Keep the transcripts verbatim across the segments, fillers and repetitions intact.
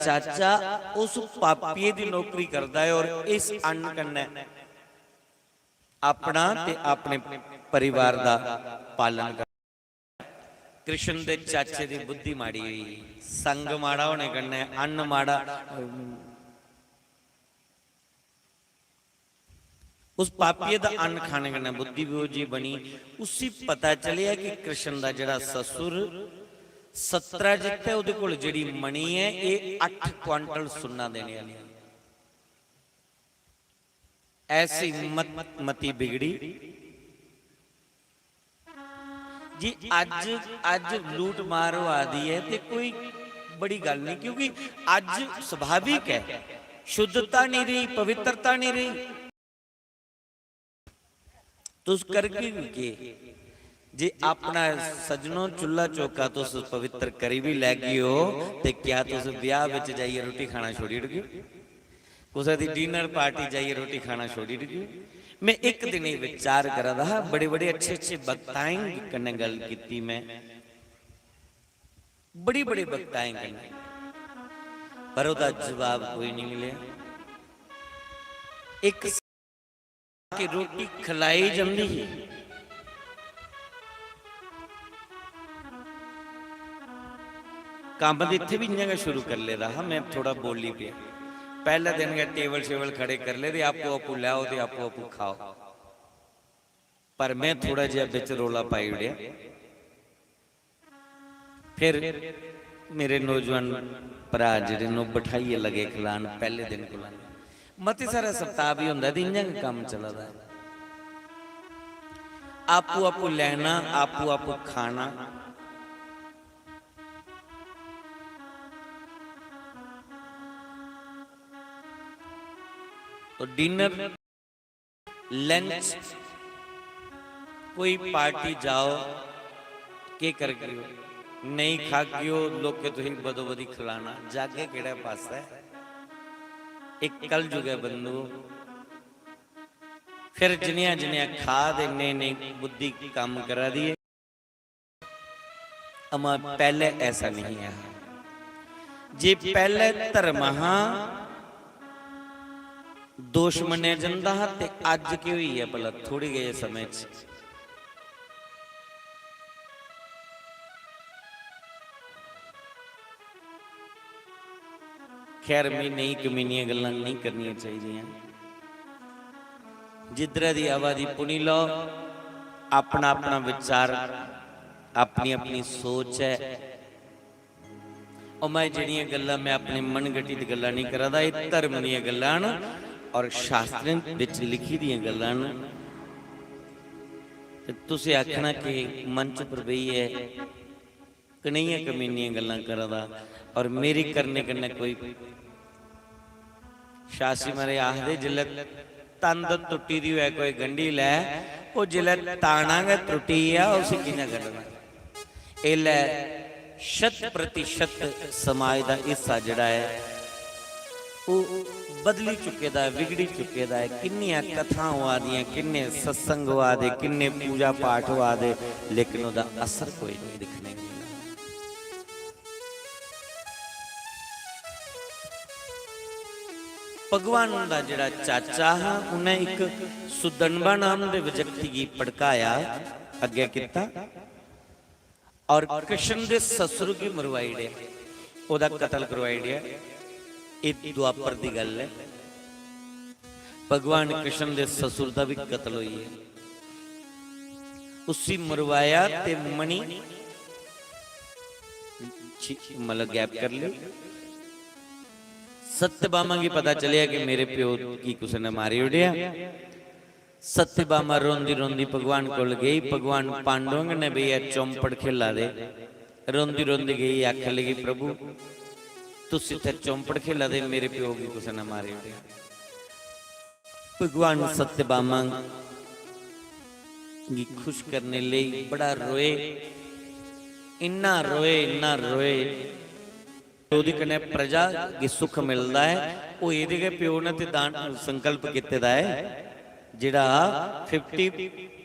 चाचा उस पापिये दी नौकरी करदा ऐ और इस अन्न कन्नै अपना ते अपने परिवार दा पालन करदा। कृष्ण दे चाचे दी बुद्धि माड़ी होई, संग माड़ा होने कन्नै अन्न माड़ा। उस पापिये दा अन्न खाने कन्नै बुद्धि भी ओही बनी। उसी पता चलेआ कि कृष्ण दा जेह्ड़ा ससुर सत्तरा जित्तै, ओह्दे कोल जेह्ड़ी मणि ऐ, एह् अट्ठ क्वांटल सुन्ना देने आह्ली ऐ। ऐसी मत, मति बिगड़ी जी। अज्ज, अज्ज लूट मार होआ दी ऐ ते कोई बड़ी गल्ल नहीं, क्योंकि अज्ज स्वाभाविक ऐ, शुद्धता नहीं रही, पवित्रता नहीं रही। तुस करगे भी केह्? जे अपना, सज्जनो, चुल्हा चौका तुस पवित्र करी भी लैगे ओ, ते क्या तुस ब्याह बिच जाइयै रुट्टी खाना छोड़ी ओड़गे? कुसै दी dinner party जाइयै रुट्टी खाना छोड़ी ओड़गे? मैं इक दिन एह् विचार करा दा हा, बड़े-बड़े अच्छे-अच्छे वक्ताएं कन्नै गल्ल कीती मैं, बड़े-बड़े वक्ताएं कन्नै, पर ओह्दा जवाब कोई नहीं मिलेआ। इक कि रोटी खलाई जंदी ही। कम्म ते इत्थै बी इ'यां गै शुरू करी लेदा हा, में थोह्ड़ा बोली पेआ। पैह्ले दिन गै टेबल शेबल खड़े करी ले ते आपूं आपूं लैओ ते आपूं आपूं खाओ। पर में थोह्ड़ा जेहा बिच रौला पाई ओड़ेआ। फिर मेरे नौजवान भ्राऽ जेह्ड़े न, ओह् बठाइयै लगे खलान पैह्ले दिन कोला। मते सारे सप्ताह बी होंदा ते इ'यां गै कम्म चला दा ऐ। आपूं आपूं लैना, आपूं आपूं खाना। तो dinner, lunch, कोई party जाओ, केह् करगेओ? नेईं खागेओ, लोकें तुसेंगी बदो बदी खलाना, जागे केह्ड़े पासै? इक कलयुग ऐ बंधुओ। फिर जनेहा जनेहा खा दे, इन्ने इन्ने बुद्धि कम्म करा दी ऐ। अमा पैह्ले ऐसा नहीं ऐ हा। जे पैह्ले धर्म हा, दोश मन्नेआ जंदा हा, ते अज्ज केह् होई गेआ भला थोह्ड़े गै समें च? खैर, मी नेही कमीनियां गल्लां नेईं करनियां चाहिदियां। जिद्धरा दी आवा दी पुनी लैओ, अपना अपना विचार, अपनी अपनी सोच ऐ। और मैं जेह्ड़ियां गल्लां, मैं अपने मन घटित गल्लां नेईं करा दा, एह् धर्म दियां गल्लां न और शास्त्रें बिच लिखी दियां गल्लां न। ते तुसें आखना कि मंच पर बेहियै कनेहियां कमीनियां गल्लां करा दा, और मेरी करने कन्नै कोई, शास्त्री महाराज आखदे, जिसलै तंद त्रुट्टी दी होऐ कोई गंढी लै, ओह् जिसलै ताना गै त्रुट्टी गेआ, उसी कि'यां कड्ढना? इसलै शत प्रतिशत समाज दा हिस्सा जेह्ड़ा ऐ, ओह् बदली चुके दा ऐ, बिगड़ी चुके दा ऐ। किन्नियां कथां होआ दियां, किन्ने सत्संग होआ दे, किन्ने पूजा पाठ होआ दे, लेकिन ओह्दा असर कोई नहीं दिक्खने गी मिलदा। भगवान हुंदा जेह्ड़ा चाचा हा, उ'न्नै इक सुदनबा नाम दे व्यक्ति गी भड़काया, अग्गें कीता, और कृष्ण दे ससुर गी मरवाई ओड़ेआ, ओह्दा कत्ल करवाई ओड़ेआ। एह् द्वापर दी गल्ल ऐ। भगवान कृष्ण दे ससुर दा बी कत्ल होई गेआ। उसी मरवाया ते मणि छी-, मतलब गैप कर लेई। सत्यभामा गी पता चलेआ कि मेरे प्यो गी कुसै ने मारी ओड़ेआ। सत्यभामा रोंदी रोंदी भगवान कोल गेई। भगवान पांडवें कन्नै बेहियै चौंपड़ खेला दे। रोंदी रोंदी गेई, आखन लगी, "प्रभु, तुस इत्थै चौंपड़ खेला दे, मेरे प्यो गी कुसै ने मारी ओड़ेआ।" भगवान सत्यभामा गी खुश करने लेई बड़ा रोए, इन्ना रोए, इन्ना रोए। ओह्दे कन्नै प्रजा गी सुख मिलदा ऐ। ओह् एह्दे गै प्यो ने ते दान संकल्प कीते दा ऐ, जेह्ड़ा फिफ्टी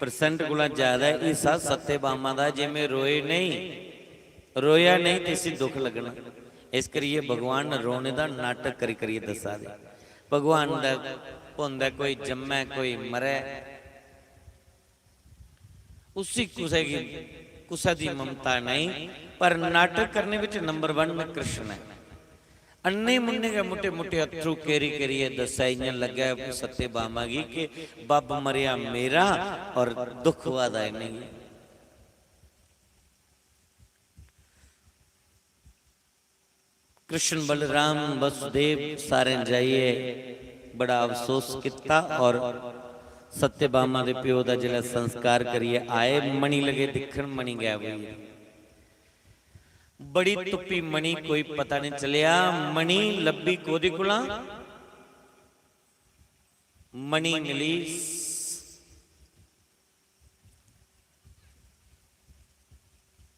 परसेंट कोला ज्यादा हिस्सा सत्यभामा दा। जे में रोए नेईं, रोया नेईं ते इसी दुख लग्गना। इस करियै भगवान रोने दा नाटक करी करियै दस्सा दे। भगवान दा होंदा कोई जम्मै कोई मरै, उसी कुसै गी, कुसै दी ममता नेईं, पर नाटक करने बिच नंबर वन कृष्ण ऐ। अन्ने मुन्ने गै मुट्टे मुट्टे अत्थरू केरी केरियै दस्सै, इ'यां लग्गै सत्यभामा गी कि बब्ब मरेआ मेरा और दुख होआ दा इ'नेंगी। कृष्ण, बलराम, वसुदेव सारें जाइयै बड़ा अफसोस कीता और सत्यभामा दे प्यो दा जिसलै संस्कार करियै आए, मणि लगे दिक्खन, मणि गायब होई गेई। बड़ी तुप्पी मणि, कोई पता नहीं चलेआ। मणि लब्भी कोह्दे कोला? मणि मिली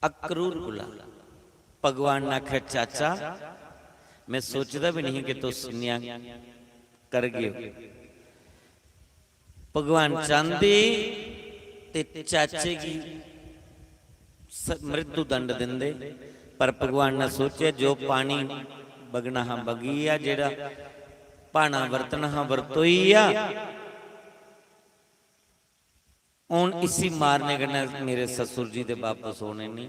अक्रूर कोला। भगवान ने आखेआ, "चाचा, में सोचदा बी नहीं कि तुस इन्नियां करगे ओ।" भगवान चांहदे ते चाचे गी स-, मृत्यु दंड दिंदे, पर भगवान ने सोचेआ, जो पानी बगना हा बगी गेआ, जेह्ड़ा भाना बरतना हा बरतोई गेआ। हून इसी मारने कन्नै मेरे ससुर जी दे बापस होने नहीं।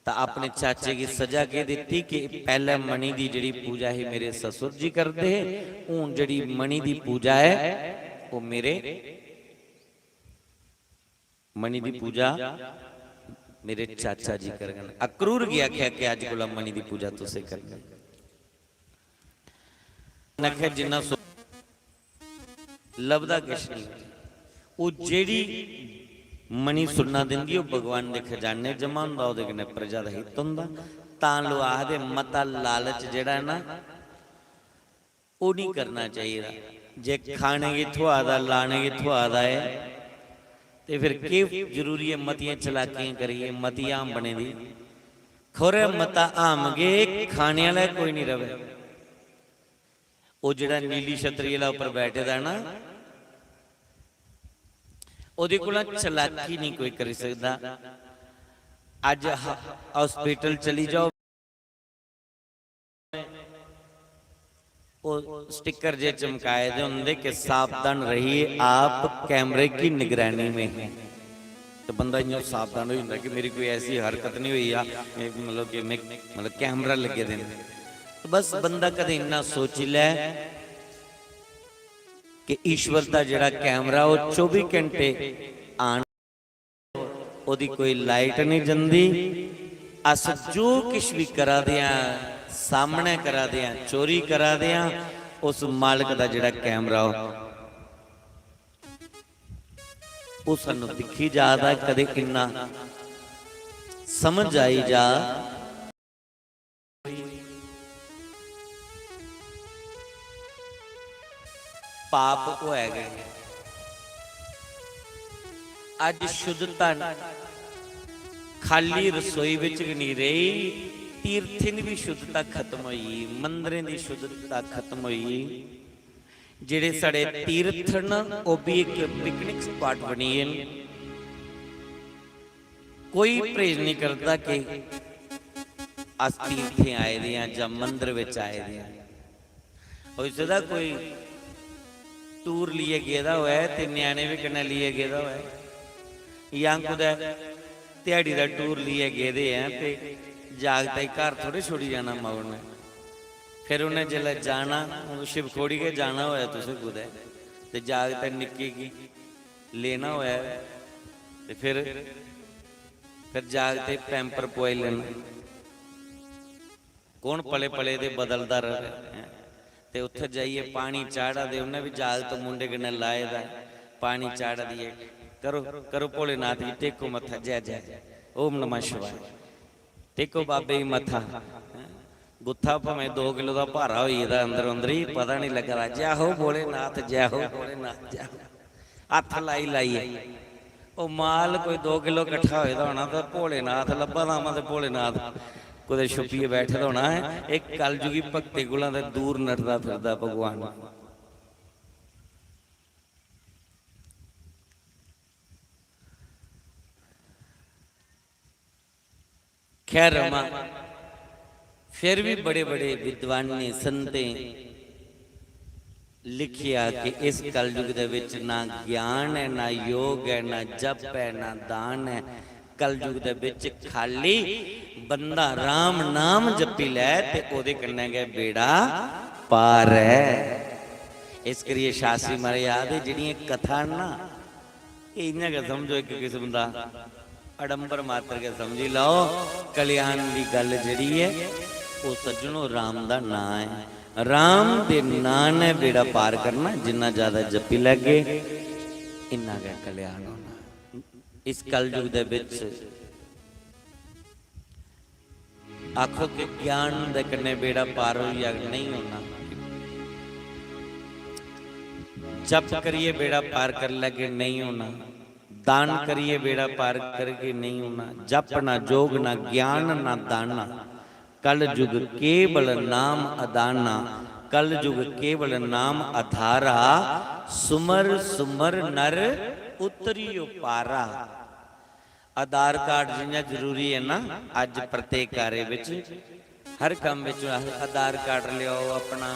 तां अपने चाचे गी सजा केह् दित्ती कि पैह्ले मणि दी जेह्ड़ी पूजा ही मेरे ससुर जी करदे हे, हून जेह्ड़ी मणि दी पूजा ऐ ओह् मेरे, मणि दी पूजा मेरे चाचा जी करङन। अक्रूर गी आखेआ कि अज्ज कोला मणि दी पूजा तुसें करनी। उ'नें आखेआ, "जिन्ना सो-, लभदा किश नहीं।" ओह् जेह्ड़ी मणि सुन्ना दिंदी, ओह् भगवान दे खजाने जमा होंदा, ओह्दे कन्नै प्रजा दा हित होंदा। तां लोक आखदे, मता लालच जेह्ड़ा ऐ ना, ओह् नहीं करना चाहिदा। जे खाने गी थ्होआ दा, लाने गी थ्होआ दा ऐ, ते फिर केह् जरूरी ऐ मतियां चलाकियां करियै, मती हाम बने दी? खौरे मता हाम गे, खाने आह्ला कोई नहीं रवै। ओह् जेह्ड़ा नीली छतरी आह्ला उप्पर बैठे दा ना, ओह्दे कोला चलाकी नहीं कोई करी सकदा। अज्ज ह-, hospital चली जाओ, ओह् sticker जे चमकाए दे होंदे कि "सावधान रहिए, आप कैमरे की निगरानी में हैं।" तो बंदा इ'यां सावधान होई जंदा कि मेरी कोई ऐसी हरकत नहीं हुई आ, ए, मतलब कि में, मतलब, कैमरा लग्गे दे न। तो बस बंदा कदें इन्ना सोची लै कि ईश्वर दा जेह्ड़ा कैमरा, ओह् चौबी घैंटे on, ओह्दी कोई light नहीं जंदी। अस जो किश भी करा दे आं, सामनै करा दे आं, चोरी करा दे आं, उस मालक दा जेह्ड़ा कैमरा, ओह्, ओह् सानू दिक्खी जा दा। कदें इन्ना समझ आई जा, पाप होऐ गै। अज्ज शुद्धता न-, खाली रसोई बिच गै नहीं रेही, तीर्थें दी भी शुद्धता खत्म होई, मंदरें दी शुद्धता खत्म होई। जेह्ड़े साढ़े तीर्थ न, ओह् भी इक picnic spot बनी गे न। कोई परहेज नहीं करदा कि अस तीर्थें आए दे आं जां मंदर बिच आए दे आं। होई सकदा कोई tour लेइयै गेदा होऐ ते ञ्याणे बी कन्नै लेइयै गेदा होऐ, जां कुतै ध्याड़ी दा tour लेइयै गेदे आं ते जागतै गी घर थोह्ड़े छोड़ी जाना माऊ ने। फिर उ'नें जिसलै जाना, हून शिवखोड़ी गै जाना होऐ तुसें कुतै, ते जागतै निक्के गी लेना होऐ ते फिर, फिर जागतै गी pamper पोआई लैना। कौन पले पले दे बदलदा र'वै, हैं? ते उत्थै जाइयै पानी चाढ़ा दे, उ'न्नै बी जागत मुंडे कन्नै लाए दा ऐ, पानी चाढ़ा दी ऐ। करो, करो भोलेनाथ गी टेको मत्था, जै जै, ओम नमः शिवाय। टेको बाबे गी मत्था, हैं? गुत्था भामें दो किलो दा भारा होई गेदा अंदर अंदर ही, पता निं लग्गा दा। जै हो भोलेनाथ, जै हो भोलेनाथ, जै हो। हत्थ लाई लाइयै। ओह् माल कोई दो किलो कट्ठा होए दा होना, ते भोलेनाथ लब्भा दा हा, ते भोलेनाथ कुतै छुप्पियै बैठे दा होना ऐ। एह् कलयुगी भक्तें कोला ते दूर नठदा फिरदा भगवान। खैर, रमा, फिर भी बड़े बड़े विद्वानें, संतें लिखिया कि इस कलयुग दे विच ना ज्ञान है, ना योग है, ना जप है, ना दान है। कलयुग दे विच खाली बंदा राम नाम जपी लै ते ओदे कन्नै गै बेड़ा पार है। इस करियै शास्त्री महाराज आखदे, जेह्ड़ियां कथा न ना, एह् इ'यां गै समझो, इक किस्म दा आडंबर मात्र गै समझी लैओ। कल्याण दी गल्ल जेह्ड़ी ऐ, ओह् सज्जनो, राम दा नांऽ ऐ। राम दे नांऽ ने बेड़ा पार करना। जिन्ना ज्यादा जप्पी लैगे, इन्ना गै कल्याण होना। इस कलयुग दे बिच आखो कि ज्ञान दे कन्नै बेड़ा पार होई जाग, नेईं होना। जप करियै बेड़ा पार कर लैगे, नेईं होना। दान करियै बेड़ा पार करगे, नेईं होना। जप ना जोग ना ज्ञान ना दाना, कलयुग केवल नाम अदाना। कलयुग केवल नाम अधारा, सुमर सुमर नर उतरियो पारा। आधार कार्ड जि'यां जरूरी है ना, अज्ज प्रत्येक कार्य विच, हर कम्म विच अस आधार कार्ड लेआओ अपना,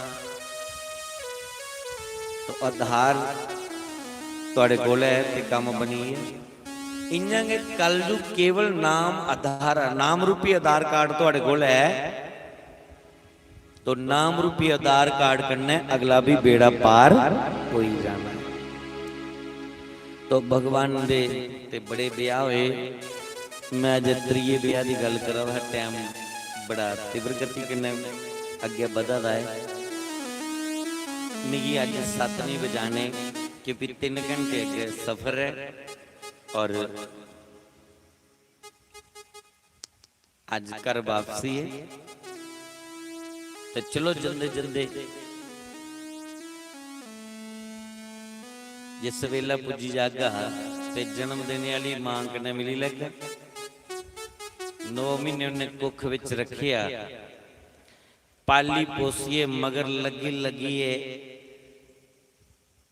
तो आधार तुआढ़े कोल ऐ ते कम्म बनी गेआ। इ'यां गै कलयुग केवल नाम आधार, नाम रूपी आधार कार्ड तुआढ़े कोल ऐ, तो नाम रूपी आधार कार्ड कन्नै अगला भी बेड़ा पार होई जाना। तो भगवान दे ते बड़े ब्याह होए। मैं अज्ज त्रिये ब्याह दी गल्ल करा दा हा, टैम बड़ा तीव्र गति कन्नै अग्गें बधा दा ऐ। मिगी अज्ज सत्त नहीं बजाने, क्योंकि तिन्न घंटे अग्गें सफर ऐ और अज्ज घर बापसी ऐ। ते चलो, जंदे जंदे जिस बेल्लै पुज्जी जागा ते जन्म देने आह्ली मां कन्नै मिली लैगा। नौ म्हीने उन्नै कुक्ख बिच रक्खेआ, पाली पोसियै मगर लग्गी लग्गियै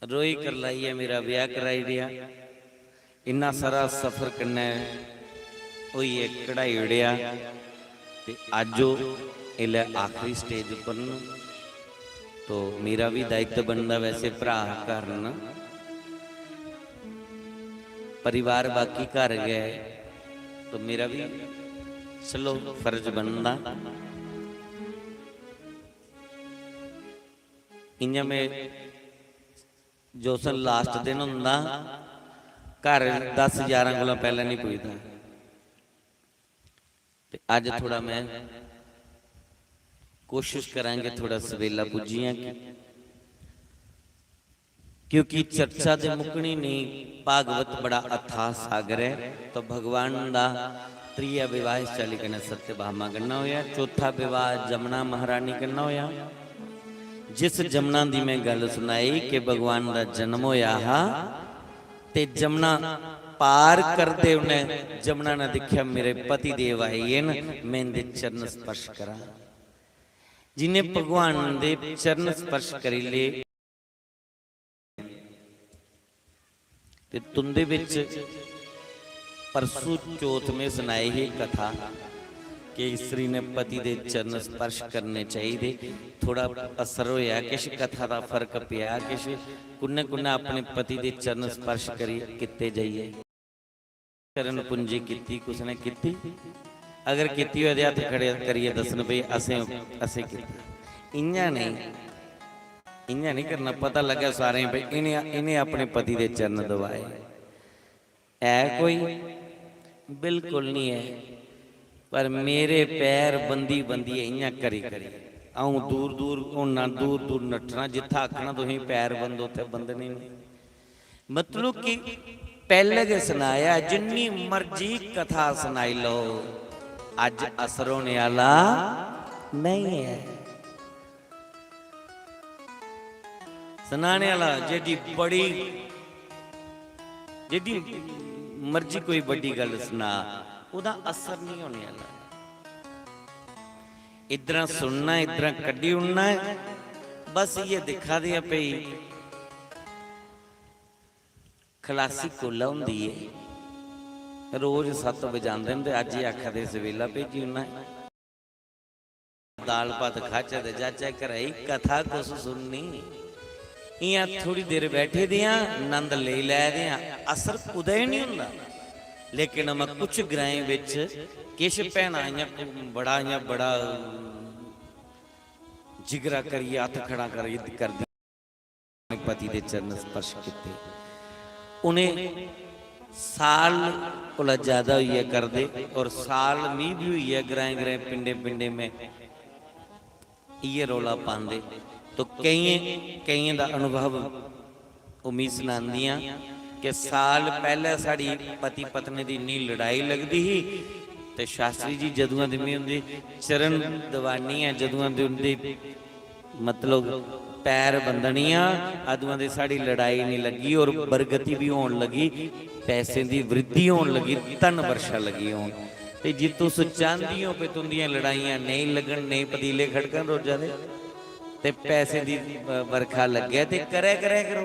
रोई करलाइयै मेरा ब्याह कराई ओड़ेआ। इन्ना सारा सफर कन्नै होइयै कढ़ाई ओड़ेआ ते अज्ज ओह् इसलै आखरी स्टेज उप्पर न। तो मेरा बी दायित्व बनदा, वैसे भ्राऽ घर न, परिवार बाकी घर गै, तो मेरा बी चलो फर्ज बनदा। इ'यां में जो उस दिन लास्ट दिन होंदा, घर दस ग्यारह कोला पैह्लें नहीं पुजदा। ते अज्ज थोड़ा मैं कोशिश करांगे, थोड़ा सवेला पुज्जियां कि, क्योंकि चर्चा ते मुकनी नहीं, भागवत बड़ा अथाह सागर है। तो भगवान दा त्रिया विवाह इस चाल्ली कन्नै सत्यभामा कन्नै होया, चौथा विवाह जमुना महारानी कन्नै होया। जिस जमुना दी मैं गल्ल सुनाई कि भगवान दा जन्म होया हा ते जमुना पार करदे उन्हें जमुना ने दिक्खेआ, मेरे पति देव आए गे न, मैं इंदे चरण स्पर्श करां। जिन्हें भगवान दे चरण स्पर्श करी ले, ते तुंदे बिच परसों चौथ में सनाई ही कथा कि स्त्री ने पति दे चरण स्पर्श करने चाहिए। थोड़ा असर होया, किश कथा दा फर्क पेआ, किश कुन्ने कुन्ने अपने पति दे चरण स्पर्श करी कीते जाइए। चरण पूंजी कीती, कुसै ने कीती? अगर कीती होऐ ते हत्थ खड़े करियै दस्सन भई असें, असें कीता। इ'यां नेईं, इ'यां नेईं करना। पता लग्गै सारें गी भई इ'नें, इ'नें अपने पति दे चरण दबाए। ऐ कोई? बिल्कुल निं ऐ। पर मेरे पैर बंदी बंदियै इ'यां करी करी अ'ऊं दूर दूर होना, दूर दूर नट्ठना, जित्थै आखना तुसें पैर बंदो उत्थै बंदने न। मतलब कि पैह्ले गै सनाया, जिन्नी मर्जी कथा सनाई लैओ, अज्ज असर होने आह्ला नेईं ऐ। सनाने आह्ला जेह्ड़ी बड़ी, जेह्ड़ी मर्जी कोई बड्डी गल्ल सना, ओह्दा असर निं होने आह्ला। इद्धरा सुनना, इद्धरा कड्ढी ओड़ना ऐ। बस इ'यै दिक्खा दे आ भई खलासी कुसलै होंदी ऐ? रोज सत्त बजांदे न ते अज्ज एह् आखा दे सवेला भेजी ओड़ना ऐ। दाल भात खाचै ते जाचै घरै गी, कथा कुस सुननी? इ'यां थोड़ी देर बैठे दे आं, नंद लेई लै दे आं, असर कुतै निं होंदा। लेकिन में कुछ ग्राएं बिच किश भैनां इ'यां बड़ा, इ'यां बड़ा जिगरा करियै हत्थ खड़ा करी करदी पति दे चरण स्पर्श कीते। उ'नें साल कोला ज्यादा होई गेआ करदे, और साल मी बी होई गेआ ग्राएं ग्राएं, पिंडें पिंडें में इ'यै रौला पांदे। तो केइयें केइयें दा अनुभव ओह् मी सनांदियां कि साल पैह्लें साढ़ी पति पत्नी दी इन्नी लड़ाई लगदी ही, ते शास्त्री जी जदुआं दी मी उं'दी चरण दबानी आं, जदुआं दी उं'दी मतलब पैर बंदनियां, अदुआं दी साढ़ी लड़ाई निं लग्गी और बरगति बी होन लगी, पैसें दी वृद्धि होन लगी, धन वर्षा लगी होन। ते जे तुस चांह्दी ओ कि तुं'दियां लड़ाइयां नेईं लग्गन, नेईं पतीले खड़कन रोजा दे, ते पैसें दी, अ, बरखा लग्गै ते करै करै करो।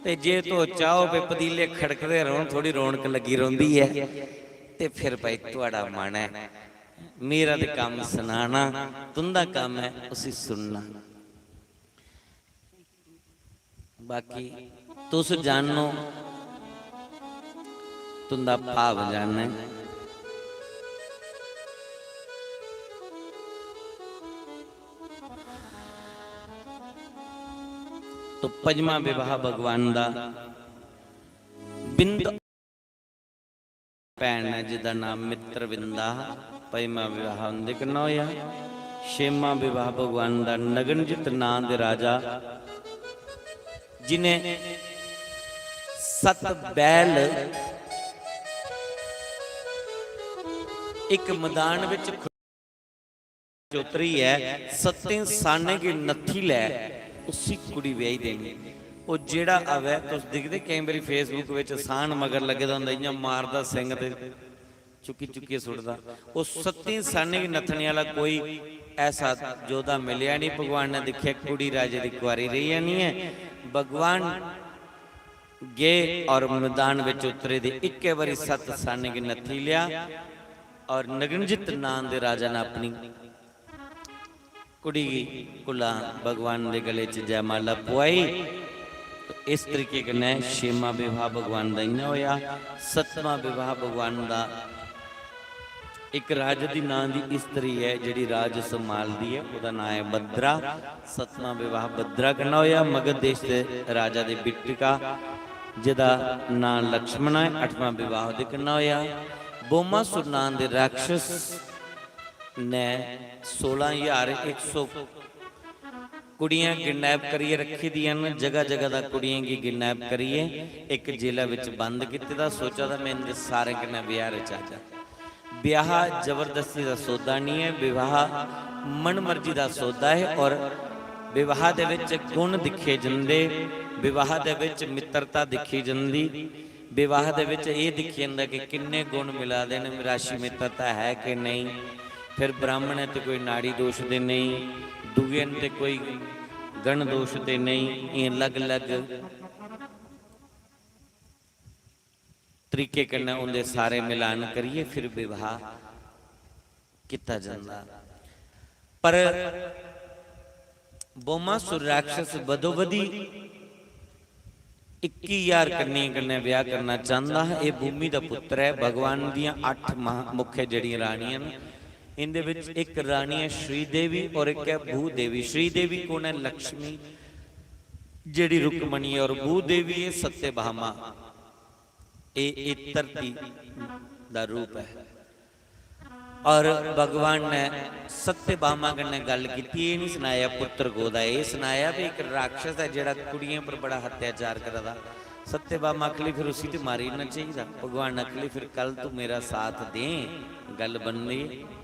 ते जे तुस चाहो कि पतीले खड़कदे रौह्न, थोह्ड़ी रौनक लग्गी रौंह्दी ऐ, ते फिर भाई थुआढ़ा मन ऐ। मेरा ते कम्म सनाना, तुं'दा कम्म ऐ उसी सुनना। बाकी तुस जानो, तुं'दा भाव जानै। तो पंजमा विवाह भगवान दा बिंद भैन ऐ जिसदा नाम मित्रविंदा हा, पंजमा विवाह उं'दे कन्नै होएआ। छेमा विवाह भगवान दा नगनजित नां दे राजा, जि'नें सत्त बैल इक मदान बिच उतरियै सत्तें सानें गी नत्थी लै, उसी कुड़ी ब्याही देनी। ओह् जेह्ड़ा आवै, तुस दिखदे केईं बारी Facebook बिच साह्न मगर लग्गे दा होंदा, इ'यां मारदा सिंग ते चुक्की चुक्कियै सुट्टदा। ओह् सत्तें सानें गी नत्थने आह्ला कोई ऐसा जोधा मिलेआ निं। भगवान ने दिक्खेआ कुड़ी राजे दी कुआरी रेही जानी ऐ। भगवान गे और मैदान बिच उतरे दे इक्कै बारी सत्त सानें गी नत्थी लेआ और नगनजित नां दे राजा ने अपनी कुड़ी गी कोला भगवान दे गले च जयमाला पुआई। ते इस तरीके कन्नै छेमा विवाह भगवान दा इ'यां होएआ। सतमां विवाह भगवान दा इक राजा दी नां दी स्त्री ऐ जेह्ड़ी राज संभालदी ऐ, ओह्दा नां ऐ भद्रा। सतमां विवाह भद्रा कन्नै होएआ, मगध देश दे राजा दे बिट्टका, जेह्दा नां लक्ष्मणा ऐ। अठमां विवाह ओह्दे कन्नै होएआ। बोमासुर नां दे राक्षस ने सोलां ज्हार इक सौ कुड़ियां किडनैप करियै रक्खी दियां न, जगह जगह दा कुड़ियें गी किडनैप करियै इक जेला बिच बंद कीते दा। सोचा दा में इं'दे सारें कन्नै ब्याह रचागा। ब्याह जबरदस्ती दा सौदा निं ऐ, विवाह मन मर्जी दा सौदा ऐ। और विवाह दे विच गुण दिक्खे जंदे, विवाह दे विच मित्रता दिक्खी जंदी, विवाह दे विच एह् दिक्खेआ जंदा कि किन्ने गुण मिला दे न, राशि मित्रता है कि नेईं। फिर ब्राह्मण ऐ ते कोई नाड़ी दोष ते नेईं, दूए न ते कोई गण दोष ते नेईं। एह् अलग-अलग तरीके कन्नै उं'दे सारे मिलान करियै फिर विवाह कीता जंदा। पर बोमासुर राक्षस बदोबदी इक्की ज्हार कन्यें कन्नै ब्याह करना चांह्दा हा। एह् भूमि दा पुत्तर ऐ। भगवान दियां अट्ठ महा-, मुख्य जेह्ड़ियां रानियां न, इं'दे बिच इक रानी ऐ श्रीदेवी और इक ऐ भूदेवी। श्रीदेवी कौन ऐ? लक्ष्मी, जेह्ड़ी रुक्मणी ऐ, और भूदेवी ऐ सत्यभामा। एह्, एह् धरती दा रूप ऐ। और भगवान ने सत्यभामा कन्नै गल्ल कीती, एह् निं सनाया पुत्तर कोह्दा ऐ, एह् सनाया भी इक राक्षस ऐ जेह्ड़ा कुड़ियें पर बड़ा अत्याचार करा दा। सत्यभामा आखली, "फिर उसी ते मारी ओड़ना चाहिदा।" भगवान आखली, "फिर कल तू मेरा साथ दें, गल्ल बनदी ऐ।"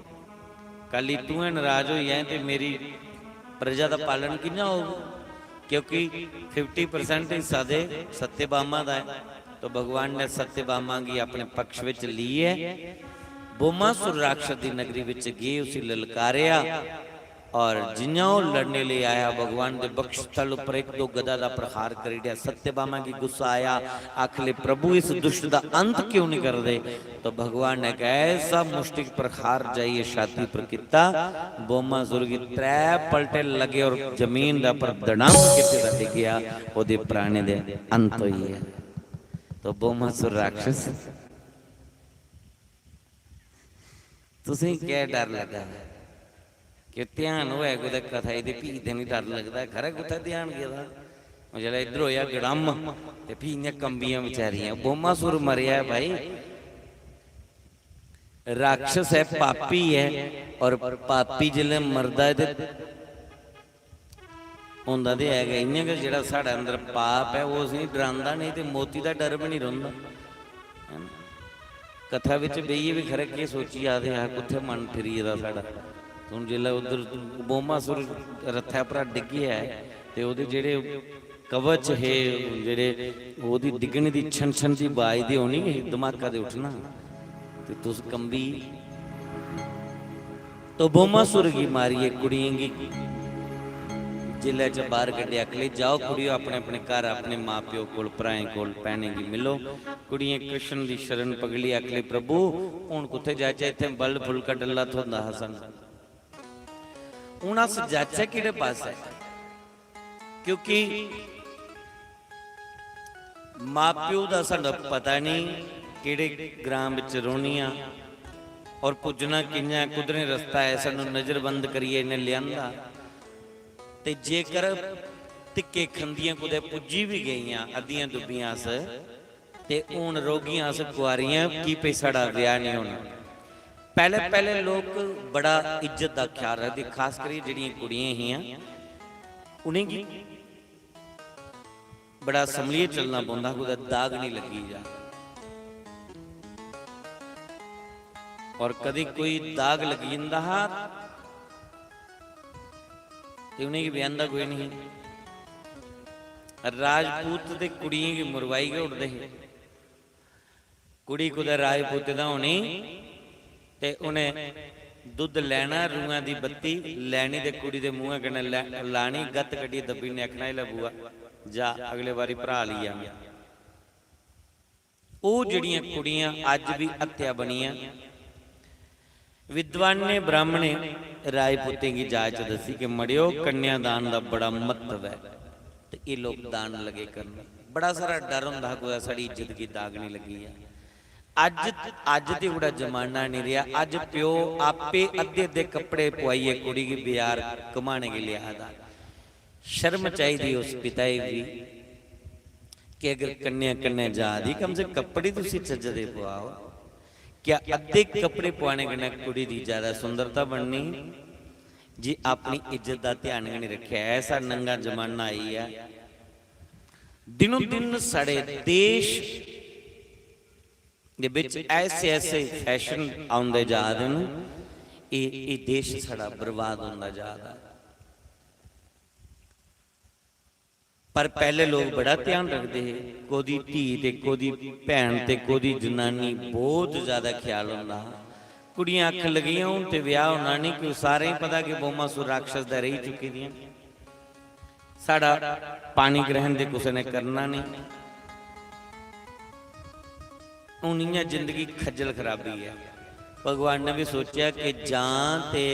कल गी तूं गै नाराज होई जाएं ते मेरी प्रजा दा पालन कि'यां होग? क्योंकि फिफ्टी परसेंट हिस्सा ते सत्यभामा दा ऐ। तो भगवान ने सत्यभामा गी अपने पक्ष विच लेइयै बोमासुर राक्षस दी नगरी विच गे, उसी ललकारेआ और जियां ओह लड़ने लेई आया, भगवान दे बक्ष स्थल उप्पर इक दो गदा दा प्रहार करी ओड़ेआ। सत्यभामा गी गुस्सा आया, आखले, "प्रभु, इस दुष्ट दा अंत क्यों नहीं करदे?" तो भगवान ने कहा, ऐसा मुष्टिक प्रहार जाइए छाती पर किता, बोमासुर गी त्रै पलटे लगे और जमीन दा पर दड़ाम किते दा डिग्गेआ, ओहदे प्राणे दे अंत होई गया। तो बोमासुर राक्षस, तुसें क्या डर लगा? कि ध्यान होऐ कुतै कथा गी ते फ्ही ते निं डर लगदा, खरै कुत्थै ध्यान गेदा। ओह् जेल्लै इद्धर होएआ गड़म ते फ्ही इ'यां कंबियां बचारियां। बोमासुर मरेआ ऐ भाई, राक्षस ऐ, पापी ऐ, और पापी जिसलै मरदा ऐ ते होंदा ते है गै। इ'यां गै जेह्ड़ा साढ़े अंदर पाप ऐ, ओह् असेंगी डरांदा नेईं ते मौती दा डर बी निं रौंह्दा, है ना? कथा बिच बेहियै बी खरै केह् सोची जा दे, "आह, कुत्थै मन फिरी गेदा साढ़ा।" हून जिसलै उद्धर बोमासुर रथै परा डिग्गेआ ऐ ते ओह्दे जेह्ड़े कवच हे, जेह्ड़े ओह्दी डिग्गने दी छन छन दी बाज ते होनी गै ही, धमाका ते उट्ठना, ते तुस कंबी। तो बोमासुर गी मारियै कुड़ियें गी जेलै च बाहर कड्ढेआ, आखले, "जाओ कुड़ियो, अपने अपने घर, अपने मां प्यो कोल, भ्राएं कोल, भैनें गी मिलो।" कुड़ियें कृष्ण दी शरण पकड़ी, आखले, "प्रभु, हून कुत्थै जाचै? इत्थै बल फुलका डल्ला थ्होंदा हा सानूं, हून अस जाचै केह्ड़े पासै?" क्योंकि मां प्यो दा सानूं पता नहीं, केह्ड़े ग्रां बिच रौह्नियां और पुज्जना कि'यां, कुद्धरें रस्ता ऐ, सानूं नजरबंद करियै इ'नें लेआंदा। ते जेकर धिक्के खंदियां कुतै पुज्जी बी गेइयां अद्धियां दुब्बियां अस, ते हून रौह्गियां अस कुआरियां, की भई साढ़ा ब्याह् निं होना। पैह्ले पैह्ले लोक बड़ा इज्जत दा ख्याल रखदे, खास करियै जेह्ड़ियां कुड़ियां हियां, उ'नेंगी बड़ा संभलियै चलना पौंदा हा, कुतै दाग निं लग्गी जा। और कदें कोई दाग लग्गी जंदा हा ते उ'नेंगी ब्याहंदा कोई निं। राजपूत ते कुड़ियें गी मरवाई गै ओड़दे हे। कुड़ी कुतै राजपूते दा होनी ते उ'नें दुद्ध लैना, रूआं दी बत्ती लैनी ते कुड़ी दे मुंहै कन्नै लै-, लानी, गत्त कड्ढियै दब्बी ने आखना, "एह् लै बुआ, जा, अगले बारी भ्राऽ लेई आना।" ओह् जेह्ड़ियां कुड़ियां अज्ज बी हत्या बनियां, विद्वानें ब्राह्मणें राजपूतें गी जाच दस्सी कि मड़ेओ, कन्यादान दा बड़ा म्हत्तव ऐ, ते एह् लोक दान लगे करन। बड़ा सारा डर होंदा हा कुतै साढ़ी इज्जत गी दाग निं लग्गी जा। अज्ज, अज्ज ते ओह्ड़ा जमाना निं रेहा। अज्ज प्यो आपे अद्धे अद्धे कपड़े पुआइयै कुड़ी गी बजार घुमाने गी लेआ दा। शर्म चाहिदी उस पिता गी बी कि अगर कन्या कन्या जा दी, कम से कम कपड़े तुसी चज्जे दे पुआओ। क्या अद्धे कपड़े पुआने कन्नै कुड़ी दी ज्यादा सुंदरता बननी? जी, अपनी इज्जत दा ध्यान गै नहीं रखेआ। ऐसा नंगा जमाना आई ऐ। दिनों दिन साढ़े देश दे बिच ऐसे ऐसे फैशन आंदे जा दे न, एह्, एह् देश साढ़ा बर्बाद होंदा जा दा ऐ। पर पैह्ले लोक बड़ा ध्यान रखदे हे, कोह्दी धी ते कोह्दी भैन ते कोह्दी जनानी, बहुत ज्यादा ख्याल होंदा हा। कुड़ियां आखन लगियां, "हून ते ब्याह होना नहीं, क्यों सारें गी पता कि बोमासुर राक्षस दा रेही चुकी दियां, साढ़ा पानी ग्रहण ते कुसै ने करना नहीं।" हून इ'यां जिंदगी खज्जल खराबी ऐ। भगवान ने बी सोचेआ कि जां ते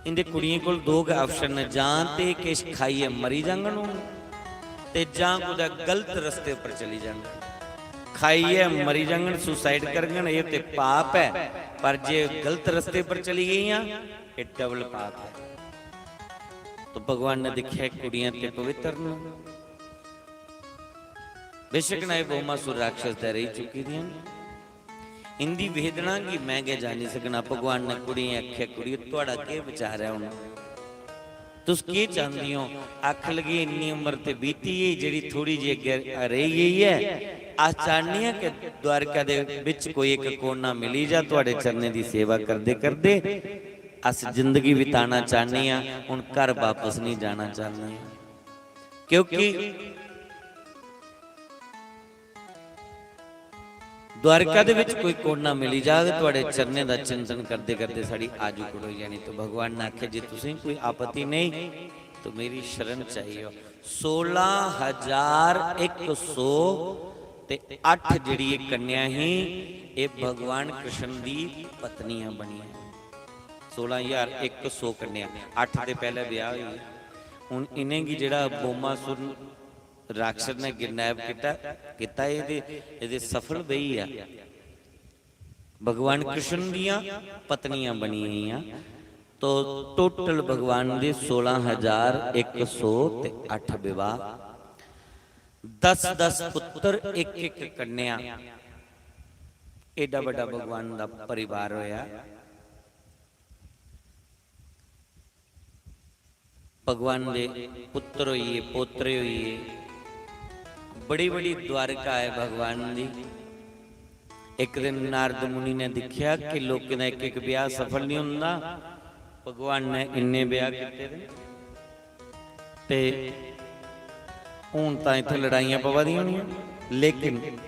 इं'दे कुड़ियें कोल दो गै option न, जां ते किश खाइयै मरी जाङन हून, ते जां कुतै गलत रस्ते उप्पर चली जाङन। खाइयै मरी जाङन, suicide करङन, एह् ते पाप ऐ, पर जे गलत रस्ते उप्पर चली गेइयां, एह् double पाप ऐ। तो भगवान ने दिक्खेआ, कुड़ियां ते पवित्र न, बेशक ना एह् बोमासुर राक्षस दा रेही चुकी दियां न। इंदी वेदना गी मैं गै जानी सकना। भगवान ने कुड़ियें आखेआ, "कुड़ियो, थुआढ़ा केह् विचार ऐ हुन? तुस केह् चांहदी ओ?" आखन लगी, "इन्नी उम्र ते बीती गेई, जेह्ड़ी थोड़ी जेही अग्गें रेही गेई ऐ। अस चाहन्ने आं कि द्वारका दे बिच कोई इक कोना मिली जा, थुआढ़े चरणें दी सेवा करदे करदे अस जिंदगी बिताना चाहन्ने आं, हुन घर बापस नहीं जाना चाहन्ने आं।" क्योंकि द्वारका दे विच कोई कोना मिली जाग, तुहाडे चरणें दा चिंतन करदे करदे साडी आयु कटोई जानी। तो भगवान ने आखेआ, "जे तुसें कोई आपत्ति नहीं, तो मेरी शरण च आई जाओ।" सोलां हजार इक सौ ते अट्ठ जेह्ड़ी एह् कन्या ही, एह् भगवान कृष्ण दी पत्नियां बनियां। सोलां हजार इक सौ कन्या, अट्ठ दे पैह्ले ब्याह होई गे। हुन इ'नेंगी जेह्ड़ा बोमासुर राक्षस ने किडनैप कीता, कीता, एह्दे, एह्दे सफल बेही आ। भगवान कृष्ण दियां पत्नियां बनी गेइयां। तो टोटल भगवान दे सोलां हजार इक सौ ते अट्ठ विवाह, दस दस पुत्र, इक इक कन्या। एडा बड्डा भगवान दा परिवार होया। भगवान दे पुत्र होइए, पोतरे होइए, बड़ी बड़ी द्वारका है भगवान दी। एक दिन नारद मुनि ने दिखया कि लोकें दा इक इक ब्याह सफल नहीं हुंदा, भगवान ने इन्ने ब्याह कीते दे। ते हुन तां इत्थै लड़ाइयां पवा दियां होनियां, लेकिन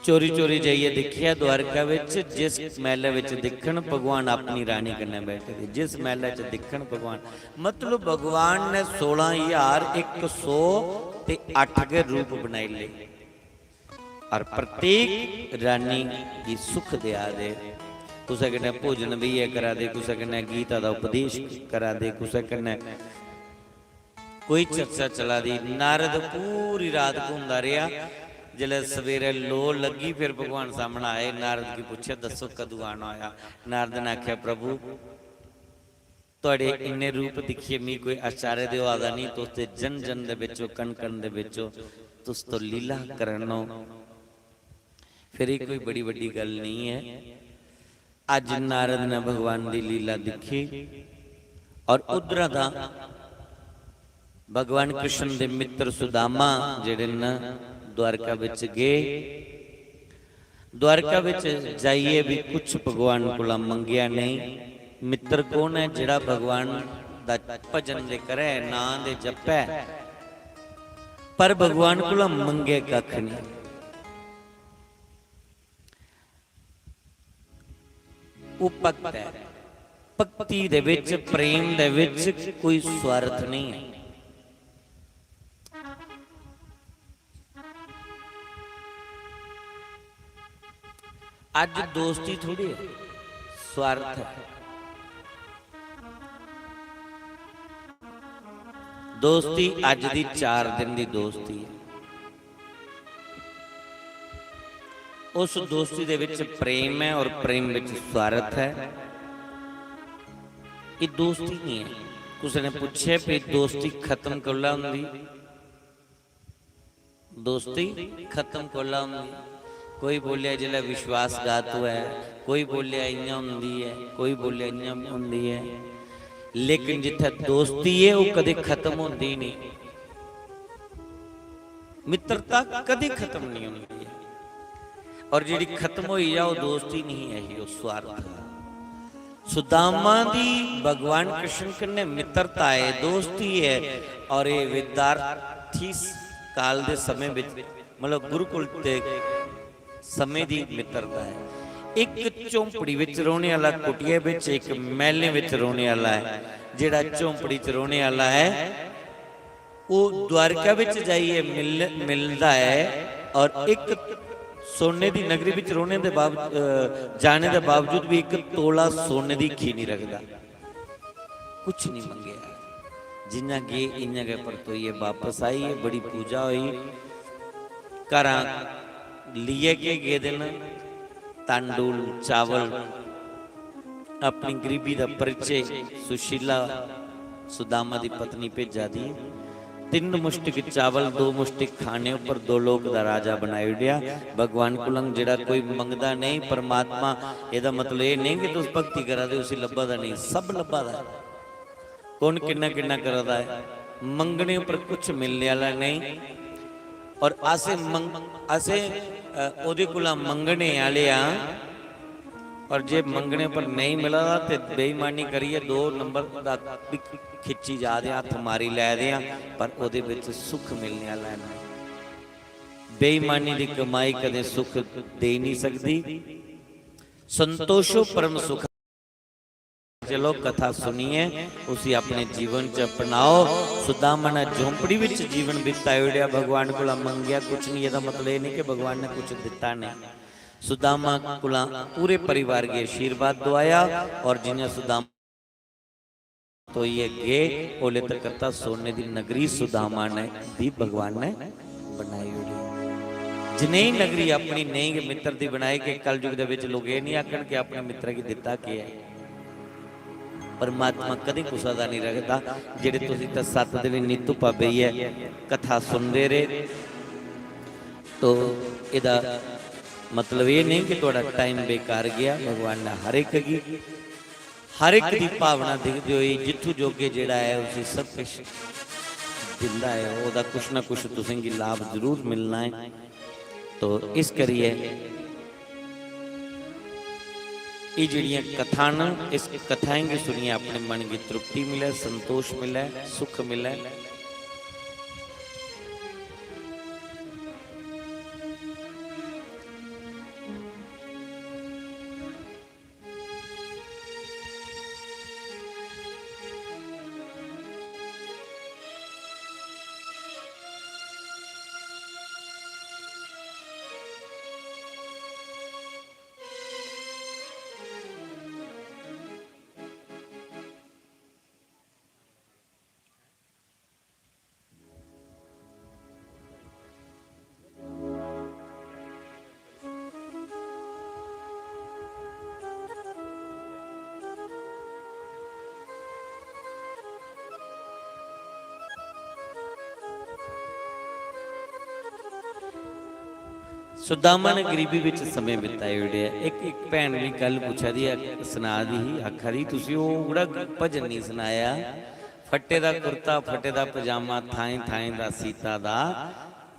चोरी चोरी जाइयै दिक्खेआ द्वारका विच, जिस मैह्लै विच दिक्खन भगवान अपनी रानी कन्नै बैठे दे, जिस मैह्लै च दिक्खन भगवान, मतलब भगवान ने सोलां हजार इक सौ ते अट्ठ गै रूप बनाई ले। और प्रत्येक रानी गी सुख देआ दे, कुसै कन्नै भोजन बेहियै करा दे, कुसै कन्नै गीता दा उपदेश करा दे, कुसै कन्नै कोई चर्चा चला दी। नारद पूरी रात घूमदा रेहा। जिसलै सवेरे लो लग्गी, फिर भगवान सामनै आए। नारद गी पुच्छेआ, "दस्सो, कदूं आना होआ?" नारद ने आखेआ, "प्रभु, तुहाडे इन्ने रूप दिक्खियै मिगी कोई आश्चर्य ते होआ दा नहीं। तुस ते जन जन दे बिच ओ, कण कण दे बिच ओ, तुस तो लीला करन ओ।" फिर एह् कोई बड़ी बड्डी गल्ल नहीं है। अज्ज नारद ने भगवान दी लीला दिक्खी और उद्धरा दा भगवान कृष्ण दे मित्र सुदामा जेह्ड़े न द्वारका बिच गे। द्वारका बिच जाइयै भी कुछ भगवान कोला मंगेआ नहीं। मित्र कौन है? जेह्ड़ा भगवान दा भजन दे करै, नां दे जपै, पर भगवान कोला मंगै कक्ख नहीं। ओह् भक्त ऐ। भक्ति दे विच, प्रेम दे विच कोई स्वार्थ नहीं है। अज दोस्ती थोड़ी है, स्वार्थ है। दोस्ती अज दी चार दिन दी दोस्ती है। उस दोस्ती दे विच प्रेम है और प्रेम विच स्वार्थ है। ये दोस्ती नहीं है। कुसै ने पुच्छे भी दोस्ती खत्म कोला होंदी? दोस्ती खत्म कोला होंदी? कोई बोलिया जिसलै विश्वासघात होऐ, कोई बोलिया इ'यां होंदी ऐ, कोई बोलिया इ'यां होंदी ऐ। लेकिन जित्थै दोस्ती ऐ, ओह् कदें खत्म होंदी नहीं। मित्रता कदें खत्म नहीं होंदी ऐ। और जेह्ड़ी खत्म होई जा, ओह् दोस्ती नहीं है, ओह् स्वार्थ है। सुदामा दी भगवान कृष्ण कन्नै मित्रता ऐ, दोस्ती ऐ, और एह् विद्यार्थी काल दे समें विच, मतलब गुरुकुल दे समें दी मित्रता ऐ। इक झोंपड़ी विच रौह्ने आह्ला, कुटिया विच, इक मैह्लें विच रौह्ने आह्ला ऐ। जेह्ड़ा झोंपड़ी च रौह्ने आह्ला ऐ, ओह् द्वारका विच जाइयै मिल-, मिलदा ऐ और इक सोने दी नगरी विच रौह्ने दे बाव-, अ, जाने दे बावजूद भी इक तोला सोने दी खी नहीं रखदा। कुछ नहीं मंगेआ। जि'यां गे, इ'यां गै परतोइयै बापस आई। बड़ी पूजा होई। घरा लेइयै केह् गेदे न? तांडुल, चावल, अपनी गरीबी दा परिचय सुशीला, सुदामा दी पत्नी भेजा दी। तिन्न मुश्तिक चावल, दो मुश्तिक खाने उप्पर दो लोक दा राजा बनाई ओड़ेआ। भगवान कोला जेह्ड़ा कोई मंगदा नेईं, परमात्मा, एह्दा मतलब एह् नेईं कि तुस भक्ति करा दे, उसी लब्भा दा नेईं, सब लब्भा दा ऐ। कु'न किन्ना किन्ना करा दा ऐ, मंगने उप्पर कुछ मिलने आह्ला नेईं। और असें मंग-, असें, अ, ओह्दे कोला मंगने आह्ले आं, और जे मंगने पर नेईं मिला दा ते बेईमानी करियै दो नंबर दा खिच्ची जा दे, हत्थ मारी लै दे आं, पर ओह्दे बिच सुख मिलने आह्ला नेईं। बेईमानी दी कमाई कदें सुख देई नहीं सकदी। संतोषो परम सुख। चलो, कथा सुनियै उसी अपने जीवन च अपनाओ। सुदामा ने झोंपड़ी विच जीवन बिताई ओड़ेआ, भगवान कोला मंगेआ कुछ नहीं। एह्दा मतलब एह् नहीं कि भगवान ने कुछ दित्ता नहीं। सुदामा कोला पूरे परिवार गी आशीर्वाद दुआया और जियां सुदामा तो ये गे, ओले तक करता सोने दी नगरी सुदामा ने दी भगवान ने बनाई ओड़ी। जनेही नगरी अपनी नेही गै मित्र दी बनाई। कि कलयुग दे विच लोक एह् नहीं आखन कि अपने मित्र गी दित्ता केह् ऐ। परमात्मा कदें कुसै दा नहीं रखदा। जेह्ड़े तुस इत्थै सत्त दिन इन्नी धुप्पा बेहियै कथा सुनदे रेह्, तो एह्दा मतलब एह् नहीं कि थुआढ़ा टाइम बेकार गेआ। भगवान ने हर इक गी, हर इक दी भावना दिखदे होई जित्थू जोगे जेह्ड़ा ऐ उसी सब किश दिंदा ऐ, ओह्दा कुछ ना कुछ तुसेंगी लाभ जरूर मिलना ऐ। तो इस करियै एह् जेह्ड़ियां कथां न, इस कथाएं गी सुनियै अपने मन गी तृप्ति मिलै, संतोष मिलै, सुख मिलै। सुदामा ने गरीबी विच समें बिताई ओड़ेआ। इक, इक भैन मी कल पुच्छा दी, आख-, सना दी ही, आखा दी, "तुसी ओह् ओह्कड़ा भजन निं सनाया, फट्टे दा कुर्ता, फट्टे दा पजामा, थाएं थाएं दा सीता दा,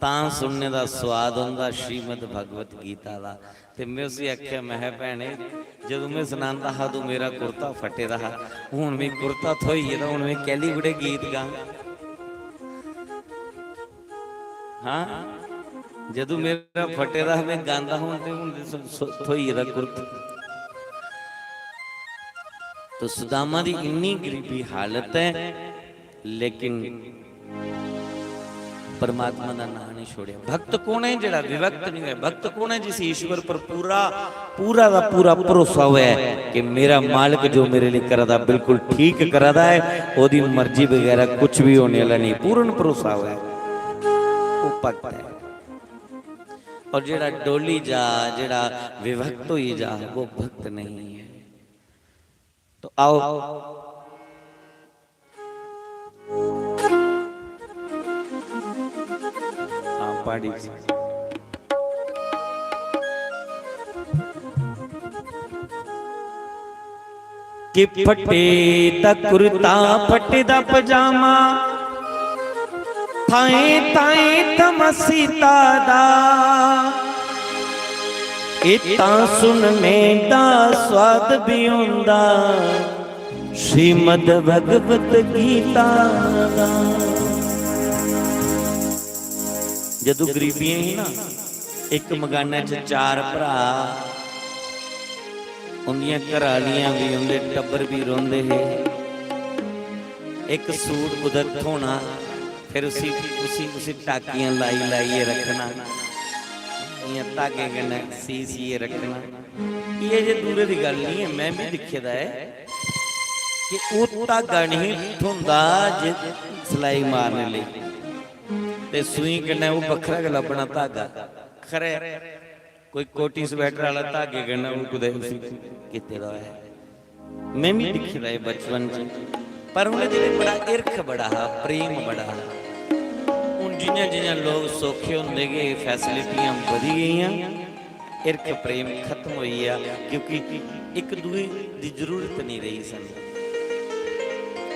तां सुनने दा सोआद औंदा श्रीमद् भगवत गीता दा।" ते में उसी आखेआ, महै, "भैने, जदूं में सनांदा हा, उदूं मेरा कुर्ता फट्टे दा हा, हुन मी कुर्ता थ्होई गेदा, हुन में कैह्ली कुड़े गीत गां?" हां, जदूं मेरा फटे दा हा, में गांदा हा, हुन ते, हुन ते स-, स-, थ्होई गेदा कुर्त। तो सुदामा दी इन्नी गरीबी हालत ऐ, लेकिन परमात्मा दा नां नहीं छोड़ेआ। भक्त कौन है जेड़ा विभक्त नहीं होया? भक्त कौन है जिसी ईश्वर पर पूरा, पूरा दा पूरा भरोसा होया है कि मेरा मालक जो मेरे लिए करा दा, बिल्कुल ठीक करा दा है, ओदी मर्जी बगैरा कुछ भी होने वाला नहीं, पूर्ण भरोसा होया है, वो भक्त है। और जेड़ा डोली जा, जेड़ा विभक्त होई जा, वो भक्त नहीं है। तो आओ, हाँ, पाड़ी। कि फटे दा कुर्ता, फटे दा पजामा, थाएं थाएं तमासीता दा। एह् तां सुनने दा स्वाद भी होंदा श्रीमद् भगवत गीता दा। जदू गरीबियां ही ना, इक मकानै च चार भ्राऽ, उं'दियां घरै आह्लियां बी, उं'दे टब्बर बी रौंह्दे हे। इक सूट कुतै थ्होना, फिर उसी, उसी, उसी टाकियां लाई, लाइयै रक्खना, इ'यां धागे कन्नै सी, सीयै रक्खना। एह् जे दूरै दी गल्ल निं ऐ, में बी दिक्खे दा ऐ कि ओह् धागा नेईं थ्होंदा जे सलाई मारने लेई, ते सूई कन्नै ओह् बक्खरा गै लब्भना धागा। खरै कोई कोटी स्वेटर आह्ला धागे कन्नै ओह् कुतै उसी कीते दा होऐ। में बी दिक्खे दा एह् बचपन च, पर उ'नें दिनें बड़ा हिरख बड़ा हा, प्रेम बड़ा हा। हून जि'यां जि'यां लोक सौखे होंदे गे, फैसिलिटियां बधी गेइयां, हिरख प्रेम खत्म होई गेआ, क्योंकि इक दूए दी जरूरत नहीं रेही सानूं,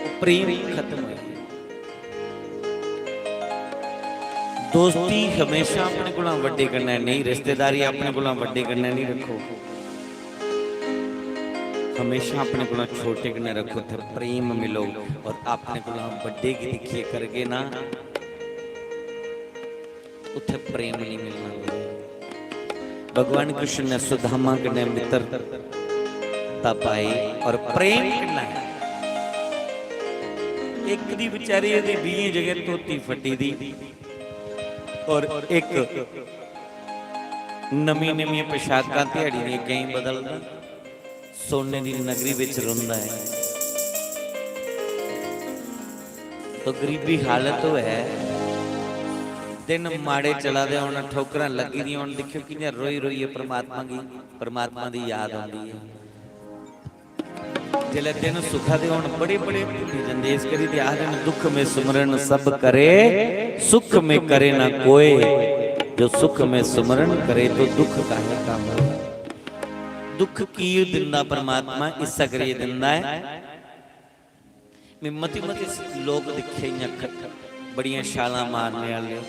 ओह् प्रेम खत्म होई गेआ। दोस्ती हमेशा अपने कोला बड्डे कन्नै नेईं, रिश्तेदारी अपने कोला बड्डे कन्नै नेईं रक्खो। हमेशा अपने कोला छोटे कन्नै रक्खो, उत्थै प्रेम मिलो। और अपने कोला बड्डे गी दिक्खियै करगे ना, उत्थे प्रेम नहीं मिलना। भगवान कृष्ण ने सुदामा कन्नै मित्रता पाई और प्रेम कितना है। एक दी बेचारी दी बीहें जगह धोती फटी दी और एक नमी नमी पोशाकां ध्याड़ी दी केईं बदलदा, सोने दी नगरी विच रौंदा है। तो गरीबी हालत होऐ, दिन माड़े चला दे होन, ठोकरां लग्गी दियां होन, दिक्खेओ कि'यां रोई रोइयै परमात्मा गी, परमात्मा दी याद आंदी है। जिसलै दिन सुखा दे होन, बड़े बड़े भुल्ली जंदे। इस करी ते आखदे न, "दुख में सुमरन सब करे, सुख में करे ना कोय। जो सुख में सुमरन करे, तो दुख काहे का होय।" दुख की दिंदा परमात्मा, इस्सै करियै दिंदा ऐ। मैं मती मती लोक दिक्खे इ'यां ख-, बड़ियां छालां मारने आह्ले,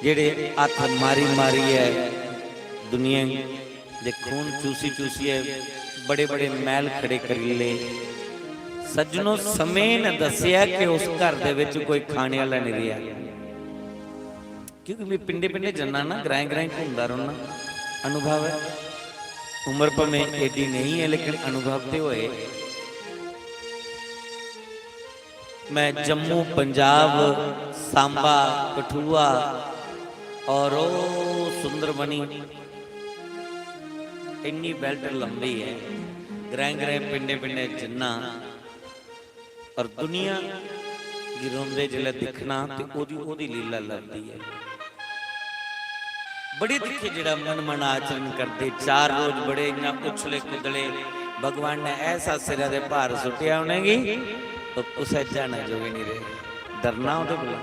जेह्ड़े हत्थ मारी मारियै दुनिया दे खून चूसी चूसियै बड़े बड़े मैह्ल खड़े करी ले। सज्जनो, समें ने दस्सेआ कि उस घर दे विच कोई खाने आह्ला नहीं रेहा। क्योंकि मैं पिंडे पिंडे जन्ना ना, ग्राएं ग्राएं घूमदा रौह्ना, अनुभव ऐ। उम्र भामें एडी नहीं है, लेकिन अनुभव ते होए। मैं जम्मू, पंजाब, सांबा, कठुआ और ओ सुंदरबनी, इन्नी बेल्ट लंबी है, ग्राएं ग्राएं पिंडे पिंडे जन्ना। और दुनिया गी रोंदे जिसलै दिक्खना ते ओह्दी, ओह्दी लीला लभदी ऐ। बड़े दिक्खे जेह्ड़ा मन मन आचरण करदे, चार रोज बड़े इ'यां उछले कुदले, भगवान ने ऐसा सिरै दे भार सुट्टेआ उ'नेंगी, तो कुसै जाने जोगे नहीं रेह्। डरना ओह्दे कोला।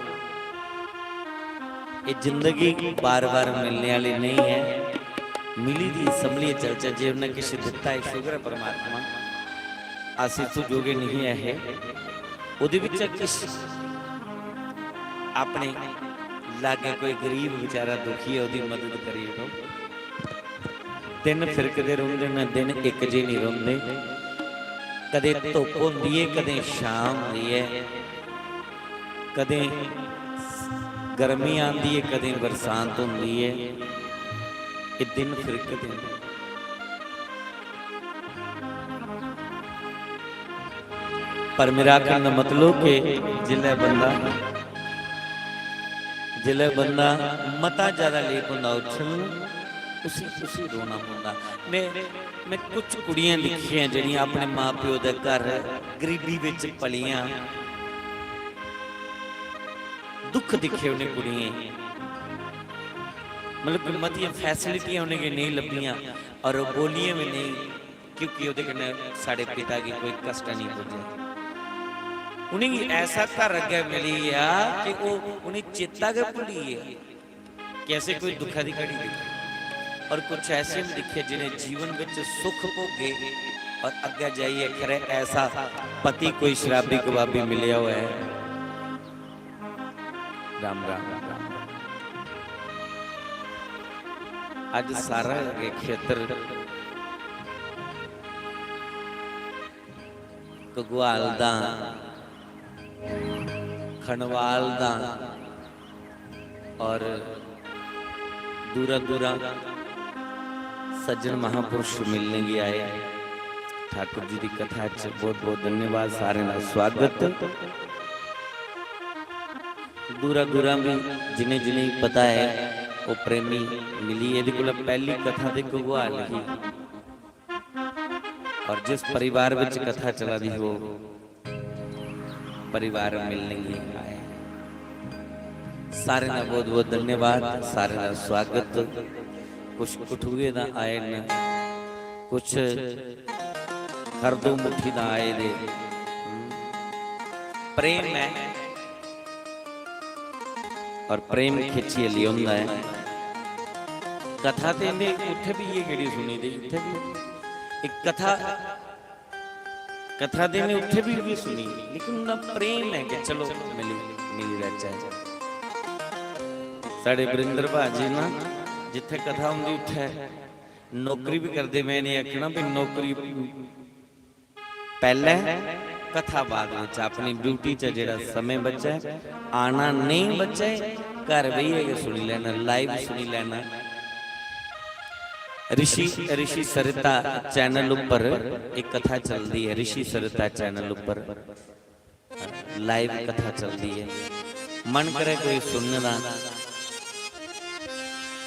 एह् जिंदगी बार-बार मिलने आह्ली नेईं ऐ। मिली दी संभलियै चलचै, जे उन्नै किश दित्ता ऐ, शुकर ऐ परमात्मा। अस इत्थूं जोगे नेईं ऐ हे। ओह्दे बिच्चा किश अपने लागै कोई गरीब बेचारा दुखी ऐ, ओह्दी मदद करी ओड़ो। दिन फिरकदे रौंह्दे न, दिन इक जे निं रौंह्दे। कदें धुप्प होंदी ऐ, कदें छां होंदी ऐ, कदें गर्मी आंदी ऐ, कदें बरसांत होंदी ऐ। एह् दिन फिरकदे न। पर मेरा आखने दा मतलब कि जिसलै बंदा, जिसलै बंदा मता ज्यादा लेप होंदा उछलने, उसी, उसी रोना पौंदा। में, में कुछ कुड़ियां दिक्खियां जेह्ड़ियां अपने मां प्यो दे घर गरीबी बिच पलियां, दुख दिक्खे उ'नें कुड़ियें, मतलब कि मतियां फैसिलिटियां उ'नेंगी नेईं लब्भियां और बोलियां बी नेईं, क्योंकि ओह्दे कन्नै साढ़े पिता गी कोई कष्ट नेईं पुज्जेआ। उ'नेंगी ऐसा घर अग्गै मिली गेआ कि ओह् उ'नें चेता गै भुल्ली गेआ कि असें कोई दुखै दी घड़ी दिक्खी। और कुछ ऐसे बी दिक्खे जि'नें जीवन बिच सुख भोगे और अग्गै जाइयै खरै ऐसा पति कोई शराबी कबाबी मिलेआ होऐ। राम राम, राम राम। अज्ज सारा गै खेतर घगवाल दा, खनवाल दा और दूरा दूरा सज्जन महापुरुष मिलने गी आए। ठाकुर जी दी कथा च बहुत बहुत धन्यवाद, सारें दा स्वागत। दूरा दूरा भी जिन्हें जिन्हें पता है, ओह् प्रेमी मिली। एह्दे कोला पैह्ली कथा ते घगवाल ही, और जिस परिवार विच कथा चला दी हो, परिवार मिलने गी आए। सारें दा बहुत बहुत धन्यवाद, सारें दा स्वागत। कुछ कठुए दा आए न, कुछ खरदू मुट्ठी दा आए दे। प्रेम है और प्रेम खिच्चियै लेओंदा ऐ। कथा ते इं'दे उत्थै बी इ'यै केह्ड़ी सुनी दी, इत्थै बी इक कथा, कथा ते में उत्थै बी उ'ऐ सुनी, लेकिन उं'दा प्रेम ऐ कि चलो मिली, मिली लैचै। साढ़े वरिंदर भाजी ना, जित्थै कथा होंदी उत्थै नौकरी बी करदे, में इ'नें आखना भी नौकरी पैह्लें, कथा बाद बिच, अपनी ड्यूटी च जेह्ड़ा समें बचे, आना नेईं बचे, घर बेहियै गै सुनी लैना, live सुनी लैना। ऋषि, ऋषि सरिता channel उप्पर इक कथा चलदी ऐ, ऋषि सरिता channel उप्पर live कथा चलदी ऐ। मन करे कोई सुनने दा,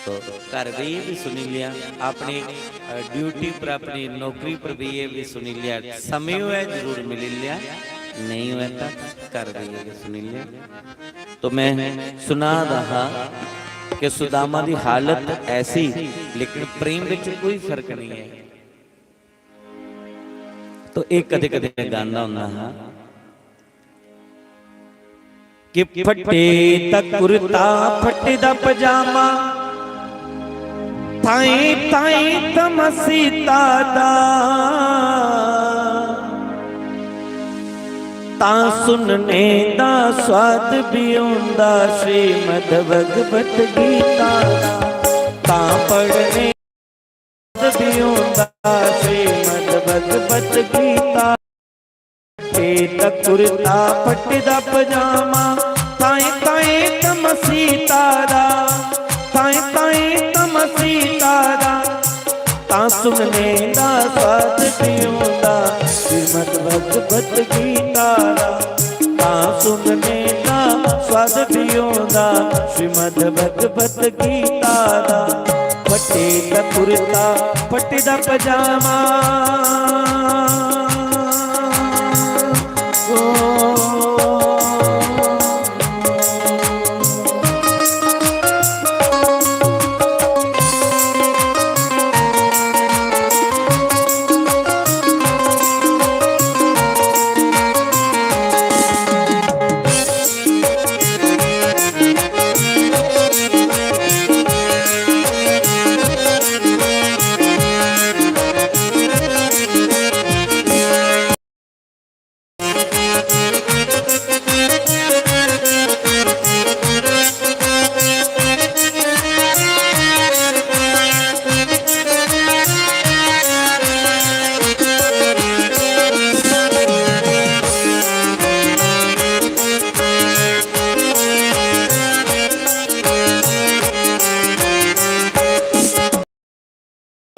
तो घर बेहियै भी सुनी लिया, अपनी, अ, duty पर, अपनी नौकरी पर बेहियै भी सुनी लिया, समय होऐ जरूर मिली लिया, नहीं होऐ तो घर बेहियै भी सुनी लिया। तो मैं सुना रहा कि सुदामा दी हालत ऐसी, लेकिन प्रेम विच कोई फर्क नहीं है। तो एक कदे कदे गाना होंदा हा कि फटे दा कुर्ता, फटे दा पजामा, थाई थाई तमसीता दा, तां सुनने दा स्वाद भी औंदा, श्रीमद् भगवत गीता दा, तां पढ़ने स्वाद भी औंदा, श्रीमद् भगवत गीता। फटे दा कुर्ता, फटे दा पजामा, थाई थाई तमसीता दा, थाई थाई तमसीता दा, तां सुनने दा स्वाद भी औंदा, श्रीमद् भगवत गीता दा। तां सुनने दा स्वाद भी औंदा, श्रीमद् भगवत गीता दा। फटे दा कुर्ता, फटे दा पजामा। ओ।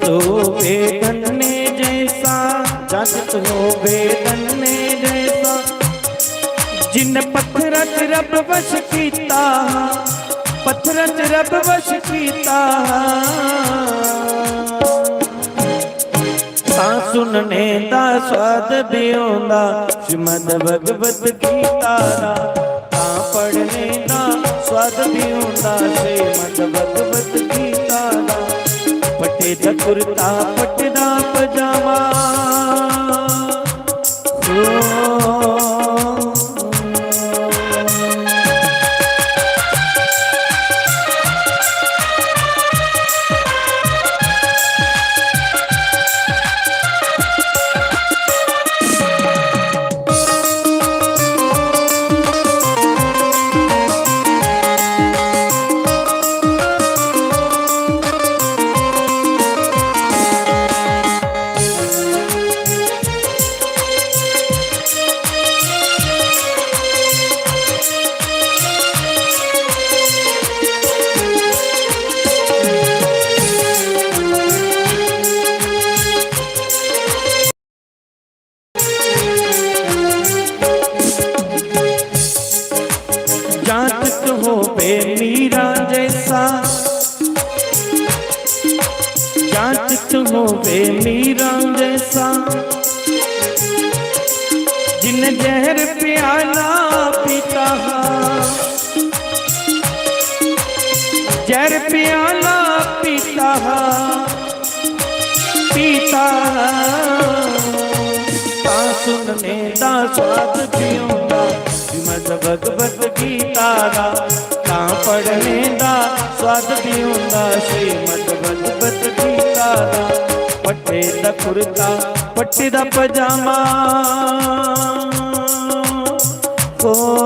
तो बेदन्ने जैसा, जज तो बेदन्ने जैसा, जिन पत्थर च रब वश कीता, पत्थर च रब वश कीता। तां सुनने दा स्वाद भी औंदा, श्रीमद् भगवत गीता दा। तां पढ़ने दा स्वाद भी औंदा, श्रीमद् भगवत गीता दा। फटे दा कुर्ता, फटे दा पजामा। ओ। जांच तो होवे मीरा जैसा, जांच तो होवे मीरा जैसा, जिन जहर प्याला पीता हा, जहर प्याला पीता हा, पीता हा। तां सुनने दा स्वाद भी औंदा, श्रीमद् भगवत गीता दा। तां पढ़ने दा स्वाद भी औंदा, श्रीमद् भगवत गीता दा। फटे दा कुर्ता, फटे दा पजामा। ओ।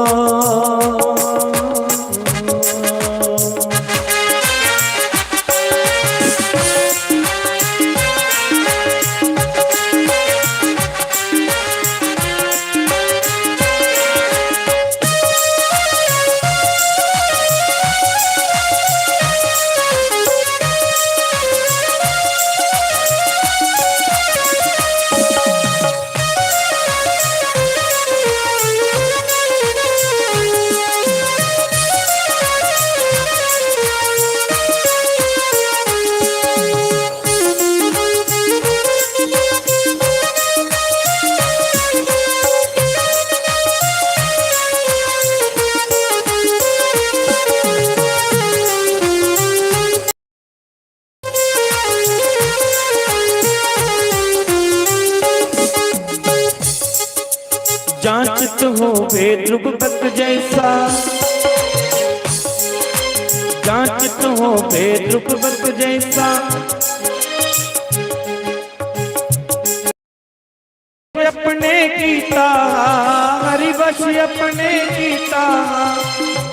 भेद रूप बक जैसा, जांच तो हो भेद रूप बक जैसा। अपने कीता, हरि बस अपने कीता,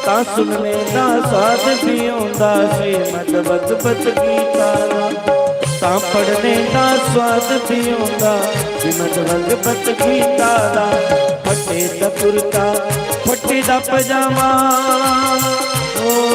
तां सुनने दा स्वाद भी आंदा, श्रीमद भगवत गीता दा। तां पढ़ने दा स्वाद भी आंदा, श्रीमद भगवत गीता दा। फटे दा कुर्ता, फटे दा पजामा, ओ।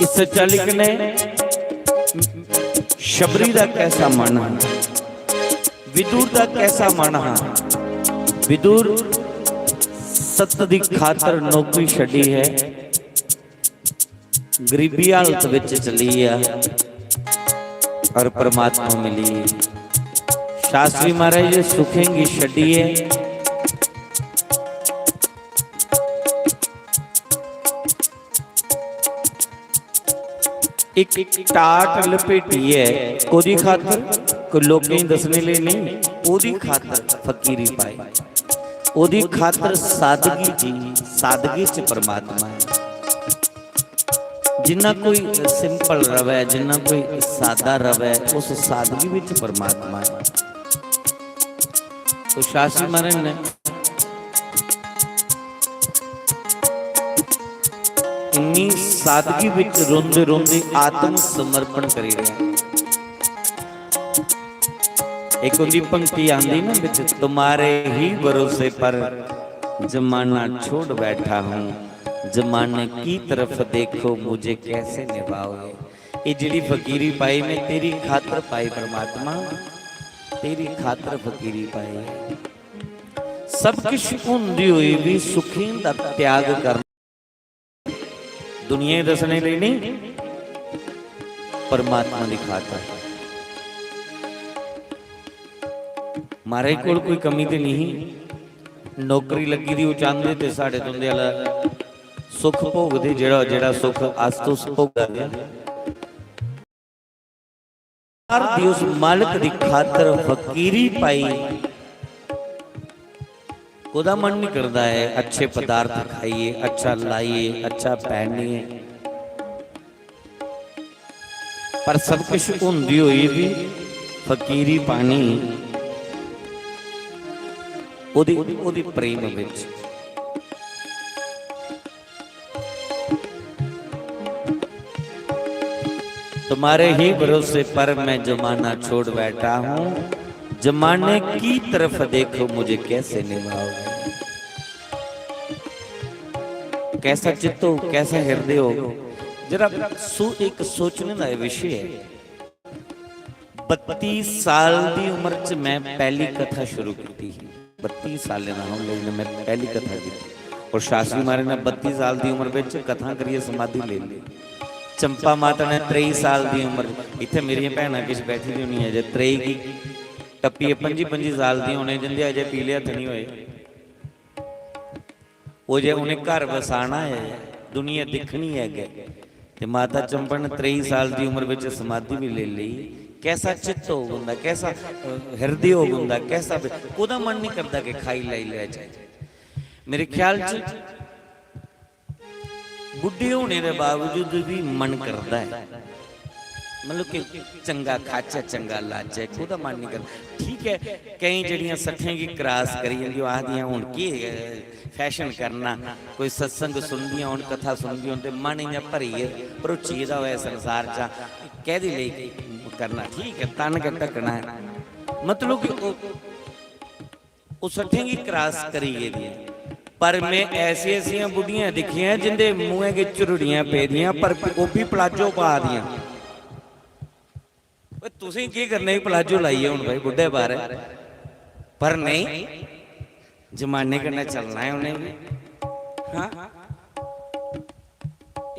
इस चाल्ली कन्नै शबरी दा कैसा मन हा, विदुर दा कैसा मन हा। विदुर सत दी खातर नौकरी छड्डी है, गरीबी हालत विच चली आ और परमात्मा मिली। शास्त्री महाराज जी सुखें गी छड्डियै इक टाट लपेटियै, कोदी खातर? कोई लोकें गी दस्सने लेई नेईं, ओदी खातर फकीरी पाई, ओदी खातर सादगी जी, सादगी च परमात्मा है। जिन्ना कोई simple रवै, जिन्ना कोई सादा रवै, उस सादगी विच परमात्मा है। तो शास्त्री महाराज ने इन्नी सादगी विच रोंदे रोंदे आत्म समर्पण करी रहा। एक उंदी पंक्ति आंदी ना विच, "तुम्हारे ही भरोसे पर जमाना छोड़ बैठा हूँ, जमाने की तरफ देखो मुझे कैसे निभाओगे।" ये जेड़ी फकीरी पाई, मैं तेरी खातर पाई परमात्मा, तेरी खातर फकीरी पाई। सब किश होंदे होए भी सुखें दा त्याग करना दुनिया गी दस्सने लेई नहीं, परमात्मा दी खातर। महाराज कोल कोई कमी ते नहीं, नौकरी लग्गी दी, ओह् चांह्दे ते साढ़े तुंदे आह्ला सुख भोगदे, जेह्ड़ा, जेह्ड़ा सुख अस तुस भोगा दे। प्यार दी उस मालक दी खातर फकीरी पाई। कोदा मन नहीं करदा है अच्छे पदार्थ खाइए, अच्छा लाइए, अच्छा पहनिए, पर सब कुछ होंदी हुई भी फकीरी पानी ओदी, ओदी प्रेम विच। तुम्हारे ही भरोसे पर मैं जमाना छोड़ बैठा हूँ, जमाने की तरफ देखो मुझे कैसे निभाओगे। कैसा चित्त हो, कैसा हृदय हो, जरा सो-, एक सोचने का विषय है। बत्ती साल दी उम्र च मैं पहली कथा शुरू की थी। बत्ती साल दा हूँ, लेकिन मैं पहली कथा की थी। और शास्त्री महाराज ने बत्ती साल दी उम्र विच कथा करिए समाधि ले ली। चंपा माता ने त्रेई साल दी उम्र, इत्थे मेरियां भैनां किश बैठी दी होनी है, जे त्रेई की टप्पिए पंजी, पंजी साल दी होने, जिंदे अजे पीले हत्थ नहीं होए। ओह् जे उ'नें घर बसाना ऐ, दुनिया दिक्खनी ऐ अग्गें। ते माता चंपा ने त्रेई साल दी उम्र बिच समाधि भी लेई लेई। कैसा चित्त होग उं'दा, कैसा, अ, हृदय होग उं'दा, कैसा बे-, कोह्दा मन नहीं करदा कि खाई लाई लै जाए? मेरे ख्याल च बुड्ढे होने दे बावजूद भी मन करदा ऐ, मतलब कि चंगा खाचै, चंगा लाचै, कोह्दा मन नहीं करदा? ठीक ऐ, केईं जेह्ड़ियां सट्ठें गी cross करी जंदियां, ओह् आखदियां, "हून केह्, अ, fashion करना?" कोई सत्संग सुनदियां होन, कथा सुनदियां होन, ते मन इ'यां भरियै, भरोची गेदा होऐ संसार चा, कैह्दे लेई करना? ठीक ऐ, तन गै ढकना ऐ। मतलब कि ओह्, ओह् सट्ठें गी क्रॉस करी गेदियां। पर में ऐसी ऐसियां बुड्ढियां दिक्खियां जिंदे मुंहै गी झुरड़ियां पेदियां, पर ओह् बी प्लाजो पा दियां। ओए, तुसें केह् करना ई प्लाजो लाइयै हून भाई बुड्ढे बारै? पर नेईं, जमाने कन्नै चलना ऐ उ'नें बी। हां,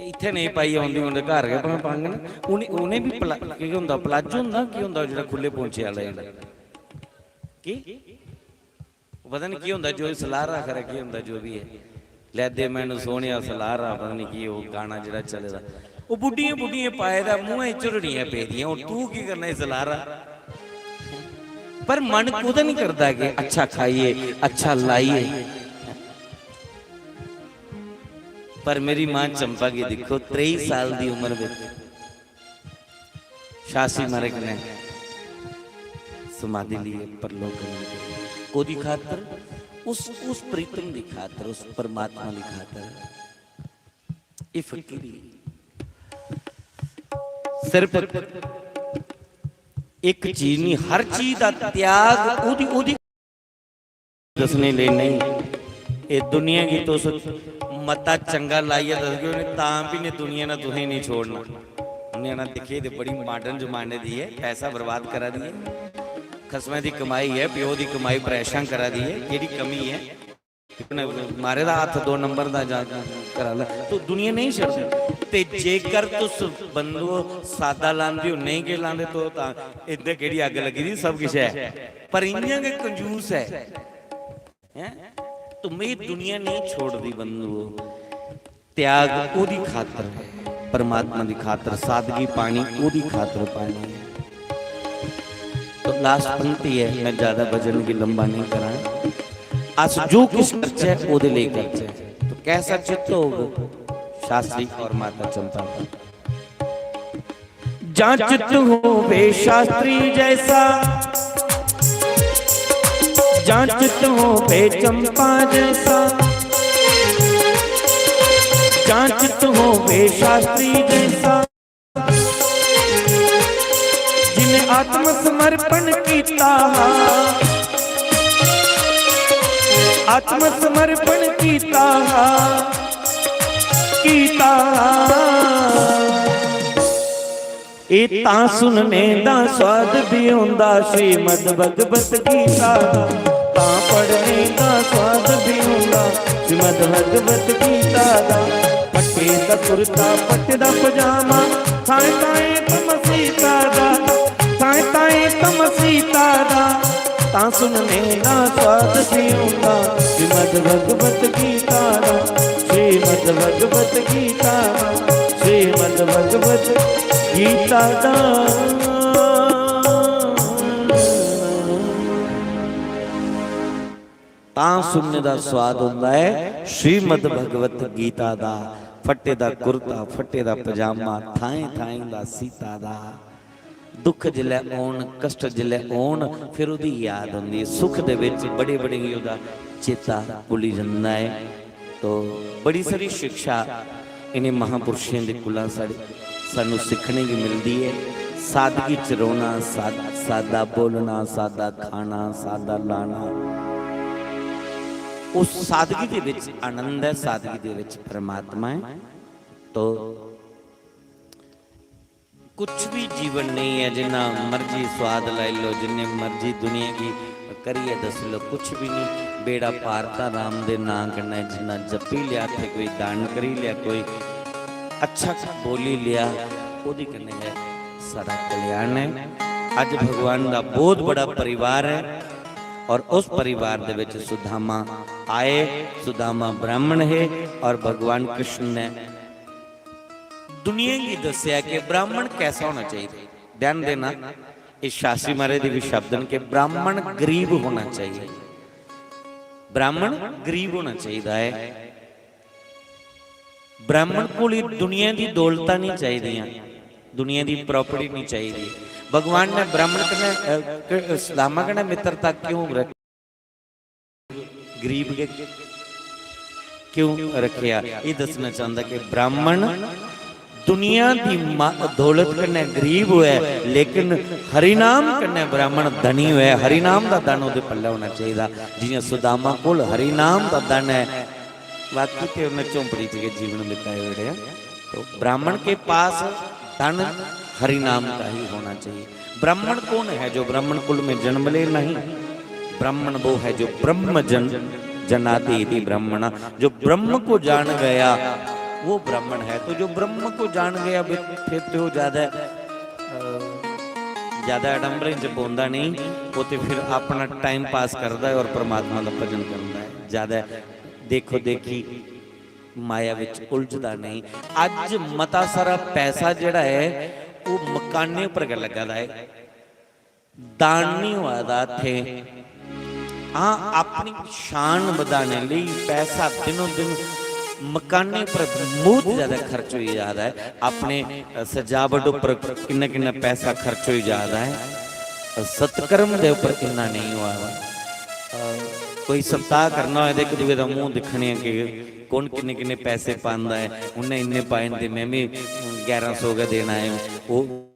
इत्थै नेईं पाइयै औंदी, उं'दे घर गै भामें पाङन। उ'नें, उ'नें बी प्ला-, केह् होंदा, प्लाजो होंदा, केह् होंदा जेह्ड़ा खु'ल्ले पौंचे आह्ला जेह्ड़ा? की? ओह् पता निं केह् होंदा, जो सलारा खरै केह् होंदा, जो बी ऐ। "लै दे मैनू सोहणेआ सलारा", पता निं केह् ओह् गाना जेह्ड़ा चले दा। ओह् बुड्ढियें बुड्ढियें पाए दा, मुंहै च झुरड़ियां पेदियां, हून तूं केह् करना एह् सलारा? पर मन कुतै निं करदा कि अच्छा खाइए, अच्छा लाइए। पर मेरी मां चंपा गी दिक्खो, त्रेई साल दी उम्र बिच शासी मारे कन्नै समाधि लिए परलोक गमन करी। कोदी खातर? उस, उस प्रीतम दी खातर, उस परमात्मा दी खातर। ये फकीरी। सिर्फ एक चीज नहीं, हर चीज का त्याग, ओदी, ओदी दसने लेई नहीं। ये दुनिया गी तुस मता चंगा लाइयै दसगे, उ'नें तां भी ने दुनिया ने तुसें नहीं छोड़ना। उ'नें आना, "दिक्खिए, ते बड़ी माडर्न जमाने दी ऐ, पैसा बर्बाद करा दी ऐ, खसमै दी कमाई ऐ, प्यो दी कमाई पर ऐशां करा दी ऐ, केह्ड़ी कमी ऐ?" उ'नें मारे दा हत्थ दो नंबर दा, जा करा लै। तो दुनिया नहीं छड़दी। ते जेकर तुस बंधुओ सादा लांदे हो, नहीं के लांदे, तो तां इद्धर केह्ड़ी अग्ग लगी दी, सब किश ऐ, पर इ'यां गै कंजूस ऐ। हैं? तो में दुनिया नहीं छोड़दी बंधुओ। त्याग ओदी खातर है, परमात्मा दी खातर, सादगी पानी ओदी खातर पानी है। तो लास्ट पंक्ति है, मैं ज्यादा भजन गी लंबा नहीं करां। अस जो कुछ करचै, ओदे लेई करचै। तो कैसा चित्त होग शास्त्री और माता चंपा का? जां चित्त होवे शास्त्री जैसा, जां चित्त होवे चंपा जैसा, जां चित्त होवे शास्त्री जैसा, जिन आत्म समर्पण कीता हा, आत्म समर्पण कीता हा, कीता हा। ए तां सुनने दा स्वाद भी होंदा श्रीमद् भगवत गीता दा, तां पढ़ने दा स्वाद भी होंदा श्रीमद् भगवत गीता दा। फट्टे दा कुर्ता, फट्टे दा पजामा, थाएं थाएं तमसीता दा, थाएं थाएं तमसीता दा। तां सुनने दा स्वाद भी होंदा श्रीमद् भगवत गीता दा, श्रीमद् भगवत गीता दा, श्रीमद् भगवत गीता दा। तां सुनने दा स्वाद होंदा ऐ श्रीमद् भगवत गीता दा। फट्टे दा कुर्ता, फट्टे दा पजामा, थाएं थाएं दा सीता दा। दुख जिसलै औन, कष्ट जिसलै औन, फिर ओह्दी याद औंदी ऐ। सुख दे बिच बड़े बड़े गी ओह्दा चेता भुल्ली जंदा ऐ। तो बड़ी सारी शिक्षा इ'नें महापुरुशें दे कोला साढ़े, सानू सिक्खने गी मिलदी ऐ। सादगी च रौह्ना, साद-, सादा बोलना, सादा खाना, सादा लाना। उस सादगी दे विच आनंद ऐ, सादगी दे विच परमात्मा ऐ। तो कुछ भी जीवन नहीं है, जिन्ना मर्जी स्वाद लाई लो, जिन्ने मर्जी दुनिया की करियै दस लो, कुछ भी नहीं। बेड़ा पार था राम दे नां कन्नै, जिन्ना जप्पी लिया, इत्थै कोई दान करी लिया, कोई अच्छा बोली लिया, ओह्दे कन्नै गै साढ़ा कल्याण है। अज भगवान दा बहुत बड़ा परिवार है और उस परिवार दे विच सुदामा आए। सुदामा ब्राह्मण है और भगवान कृष्ण ने दुनिया गी दस्सेआ कि ब्राह्मण कैसा होना चाहिए। ध्यान देना, इस शास्त्री महाराज दे भी शब्द न कि ब्राह्मण गरीब होना चाहिए, ब्राह्मण गरीब होना चाहिए है। ब्राह्मण कोल दुनिया दी दौलतां नहीं चाहिदियां, दुनिया दी प्रॉपर्टी नहीं चाहिदी। भगवान ने ब्राह्मण कन्नै, अ, क-, सुदामा कन्नै मित्रता क्यों रखी? गरीब गै क्यों रखेआ? एह् दस्सना चांह्दा कि ब्राह्मण दुनिया दी मा-, दौलत कन्नै गरीब होऐ, लेकिन हरिनाम कन्नै ब्राह्मण धनी होऐ। हरिनाम दा धन ओह्दे पल्लै होना चाहिदा। जि'यां सुदामा कोल हरिनाम दा धन ऐ, बाकी ते उन्नै झोंपड़ी च गै जीवन बिताए ओड़ेआ। तो ब्राह्मण के पास धन हरिनाम का ही होना चाहिए। ब्राह्मण कौन है जो ब्राह्मण कुल में जन्म ले? नहीं, ब्राह्मण वो है जो ब्रह्म जन, जनाति इति ब्राह्मण, जो ब्रह्म को जान गया, वो ब्राह्मण है। तो जो ब्रह्म को जान गया, फिर तो ज्यादा, अ, ज्यादा आडंबरें च पौंदा नहीं, वो तो फिर अपना टाइम पास करता है और परमात्मा का भजन करता है। ज्यादा देखो देखी माया विच उलझदा नहीं। अज्ज मता सारा पैसा जेह्ड़ा ऐ, ओह् मकानें उप्पर गै लग्गा दा ऐ, दान नहीं होआ दा इत्थै। हां, अपनी शान बधाने लेई पैसा दिनों दिन मकानें पर बहुत ज्यादा खर्च होई जा दा ऐ। अपने, अ, सजावट उप्पर किन्ना किन्ना पैसा खर्च होई जा दा ऐ, सत्कर्म दे उप्पर इन्ना नहीं होआ दा। अ, कोई सप्ताह करना होए ते इक दूए दा मूंह दिक्खने आं कि कौन किन्ने किन्ने पैसे पांदा ऐ, उन्नै इन्ने पाए न ते में बी ग्यारह सौ गै देना ऐ। ओह्,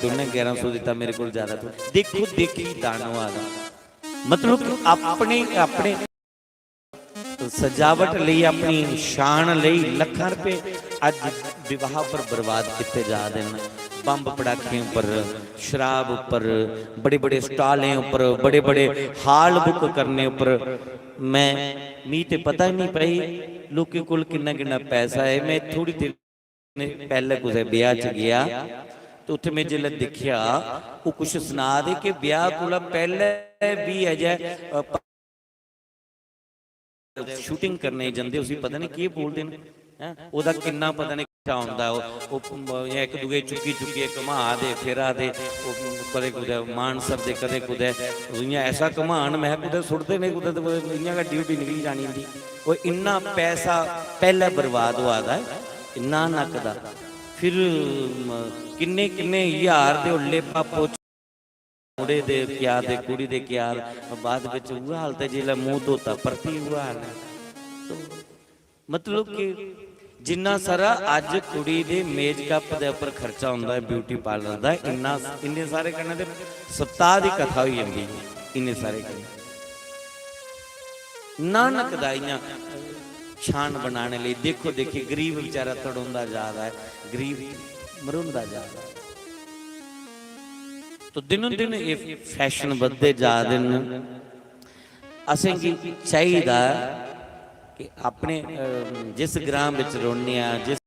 उन्नै ग्यारह सौ दित्ता, मेरे कोल ज्यादा थोड़ी। देखो देखी दान होआ दा। मतलब कि अपने, अपने सजावट लेई, अपनी शान लेई लक्खां रपेऽ अज्ज विवाह पर बर्बाद कीते जा दे न। बम्ब पटाखें उप्पर, शराब उप्पर, बड़े बड़े स्टालें उप्पर, बड़े बड़े हाल बुक करने उप्पर। मैं, मी ते पता ही नहीं भाई लोकें कोल किन्ना किन्ना पैसा है। मैं थोड़ी देर ने पैह्ले कुसै ब्याह च गेआ ते उत्थै में जिसलै दिक्खेआ, ओह् कुछ सना दे कि ब्याह कोला पैह्ले बी अजै, अ, प-, शूटिंग करने गी जंदे, उसी पता नहीं केह् बोलदे न, हैं? ओह्दा किन्ना पता नहीं किट्ठा होंदा, ओह्, ओह्, इ'यां इक दूए चुक्की चुक्कियै घुमा दे, फिरा दे, ओह् कदें कुतै मानसर दे, कदें कुतै, इ'यां ऐसा घुमान, में कुतै सुट्टदे नहीं, कुतै ते कुतै इ'यां गै ड्यूटी निकली जानी इं'दी। ओह् इन्ना पैसा पैह्ले बर्बाद होआ दा ऐ, इन्ना नकदा। फिर, म, किन्ने किन्ने ज्हार दे उल्ले पापो च मुड़े दे क्या ते कुड़ी दे क्या, बाद बिच उ'ऐ हालत ऐ, जिसलै मूंह धोता परती उ'ऐ हाल ऐ। तो मतलब कि जिन्ना सारा अज्ज कुड़ी दे मेकअप दे उप्पर खर्चा होंदा ऐ ब्यूटी पार्लर दा, इन्ना, इन्ने सारे कन्नै ते सप्ताह दी कथा होई जंदी ऐ, इन्ने सारे कन्नै। नानक दा इ'यां शान बनाने लेई देखो देखी गरीब बेचारा तड़ोंदा जा दा ऐ, गरीब मरोंदा जा दा ऐ। तो दिनों दिन एह् फैशन बधदे जा दे न। असेंगी चाहिदा कि अपने, अ, जिस ग्रां बिच रौह्ने आं, जिस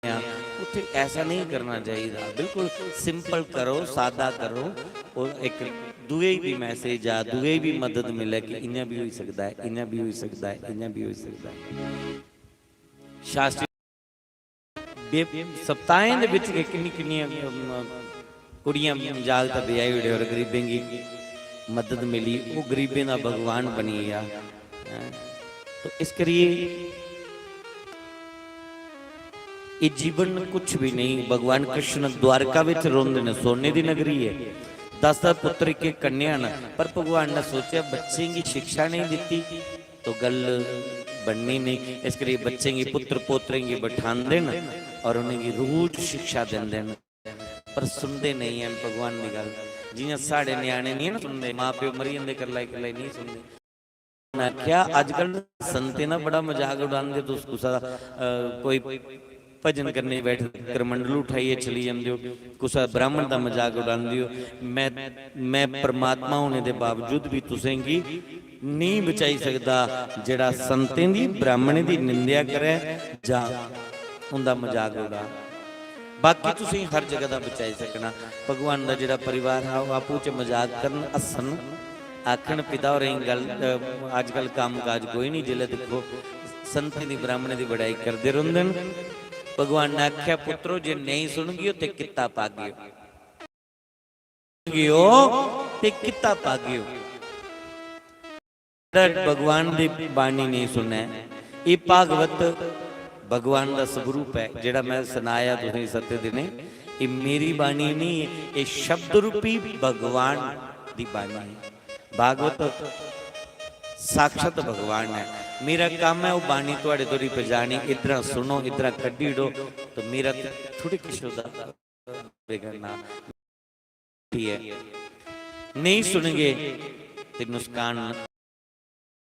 आं, उत्थै ऐसा नहीं करना चाहिदा। बिल्कुल सिंपल करो, सादा करो, और इक दूए गी भी मैसेज जा, दूए गी भी मदद मिले कि इ'यां भी होई सकदा ऐ, इ'यां भी होई सकदा ऐ, इ'यां भी होई सकदा ऐ। शास्त्री बे-, सप्ताहें दे बिच गै किन्नी किन्नियां, अम, कुड़ियां जागत ब्याही ओड़े और गरीबें गी मदद मिली, ओह् गरीबें दा भगवान बनी गेआ। हैं? तो इस करियै एह् जीवन कुछ भी नहीं। भगवान कृष्ण द्वारका बिच रौंह्दे न, सोने दी नगरी ऐ, दस दस पुत्र, इक इक कन्या न, पर भगवान ने सोचेआ बच्चें गी शिक्षा नहीं दित्ती, तो गल्ल बननी नहीं। इस करियै बच्चें गी, पुत्र पोतरें गी बठांदे न और उ'नेंगी रोज शिक्षा दिंदे न, पर सुनदे नहीं हैन भगवान दी गल्ल। जि'यां साढ़े ञ्याणे नहीं ना सुनदे, मां प्यो मरी जंदे, कल्ला इक्कला ही नहीं सुनदे। उ'नें आखेआ, अजकल संतें दा बड़ा मजाक उड़ांदे तुस, कुसै दा, अ, कोई भजन करने बैठे दे करमंडलू उठाइयै चली जंदे ओ, कुसै ब्राह्मण दा मजाक उड़ांदे ओ। मैं, मैं परमात्मा होने दे बावजूद भी तुसेंगी नेईं बचाई सकदा, जेह्ड़ा संतें दी, ब्राह्मणें दी निंदेआ करै जां उं'दा मजाक उड़ा। बाकी तुसेंगी हर जगह दा बचाई सकना। भगवान दा जेह्ड़ा परिवार हा, ओह् आपूं च मजाक करन, हस्सन, आखन, "पिता होरें गी गल्ल, अ, अजकल कम्म काज कोई निं।" जिसलै दिक्खो, संतें दी, ब्राह्मणें दी बड़ाई करदे रौंह्दे न। भगवान ने आखेआ, "पुत्रो, जे नेईं सुनगेओ ते कित्ता पागेओ।" गियो ते कित्ता पागेओ। जेह्ड़ा भगवान दी बाणी नेईं सुनै, एह् भागवत भगवान दा स्वरूप ऐ, जेह्ड़ा मैं सनाया तुसेंगी सत्य दिने। एह् मेरी बाणी नेईं ऐ, एह् शब्द रूपी भगवान दी बाणी ऐ। भागवत साक्षात भगवान ऐ। मेरा काम है वो बाणी थुआड़े धोड़ी पजानी, इधरा सुनो, इधरा कड्ढी ओड़ो, तो मेरा थोड़ी किश होदा बिगड़ना। ठीक है, नहीं सुनगे ते नुकसान,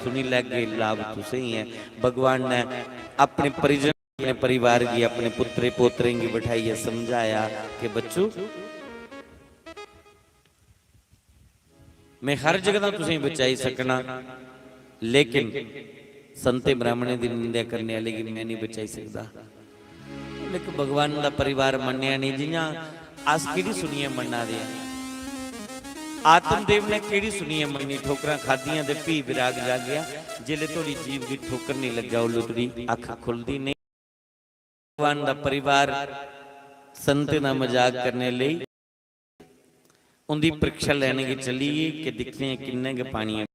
सुनी लैगे, लाभ तुसें ही है। भगवान ने अपने परिजन, अपने परिवार की, अपने पुत्रे पोतरें की बिठाइयै समझाया कि बच्चू, मैं हर जगह दा तुसें बचाई सकना, लेकिन संते ब्राह्मणें दी निंदा करने आह्ले गी मैं नहीं बचाई सकदा। लेकिन भगवान दा परिवार मन्नेआ नहीं, जियां अस केह्ड़ी सुनियै मन्ना दे आं। आत्मदेव ने केह्ड़ी सुनियै मन्नी, ठोकरां खादियां ते फ्ही विराग जागेआ। जेल्लै धोड़ी जीव गी ठोकर नहीं लग्गा, उल्लै धोड़ी अक्ख खुलदी नहीं। भगवान दा परिवार संतें दा मजाक करने लेई उंदी परीक्षा लैने गी चली गे कि दिक्खने आं किन्ने गै पानी है।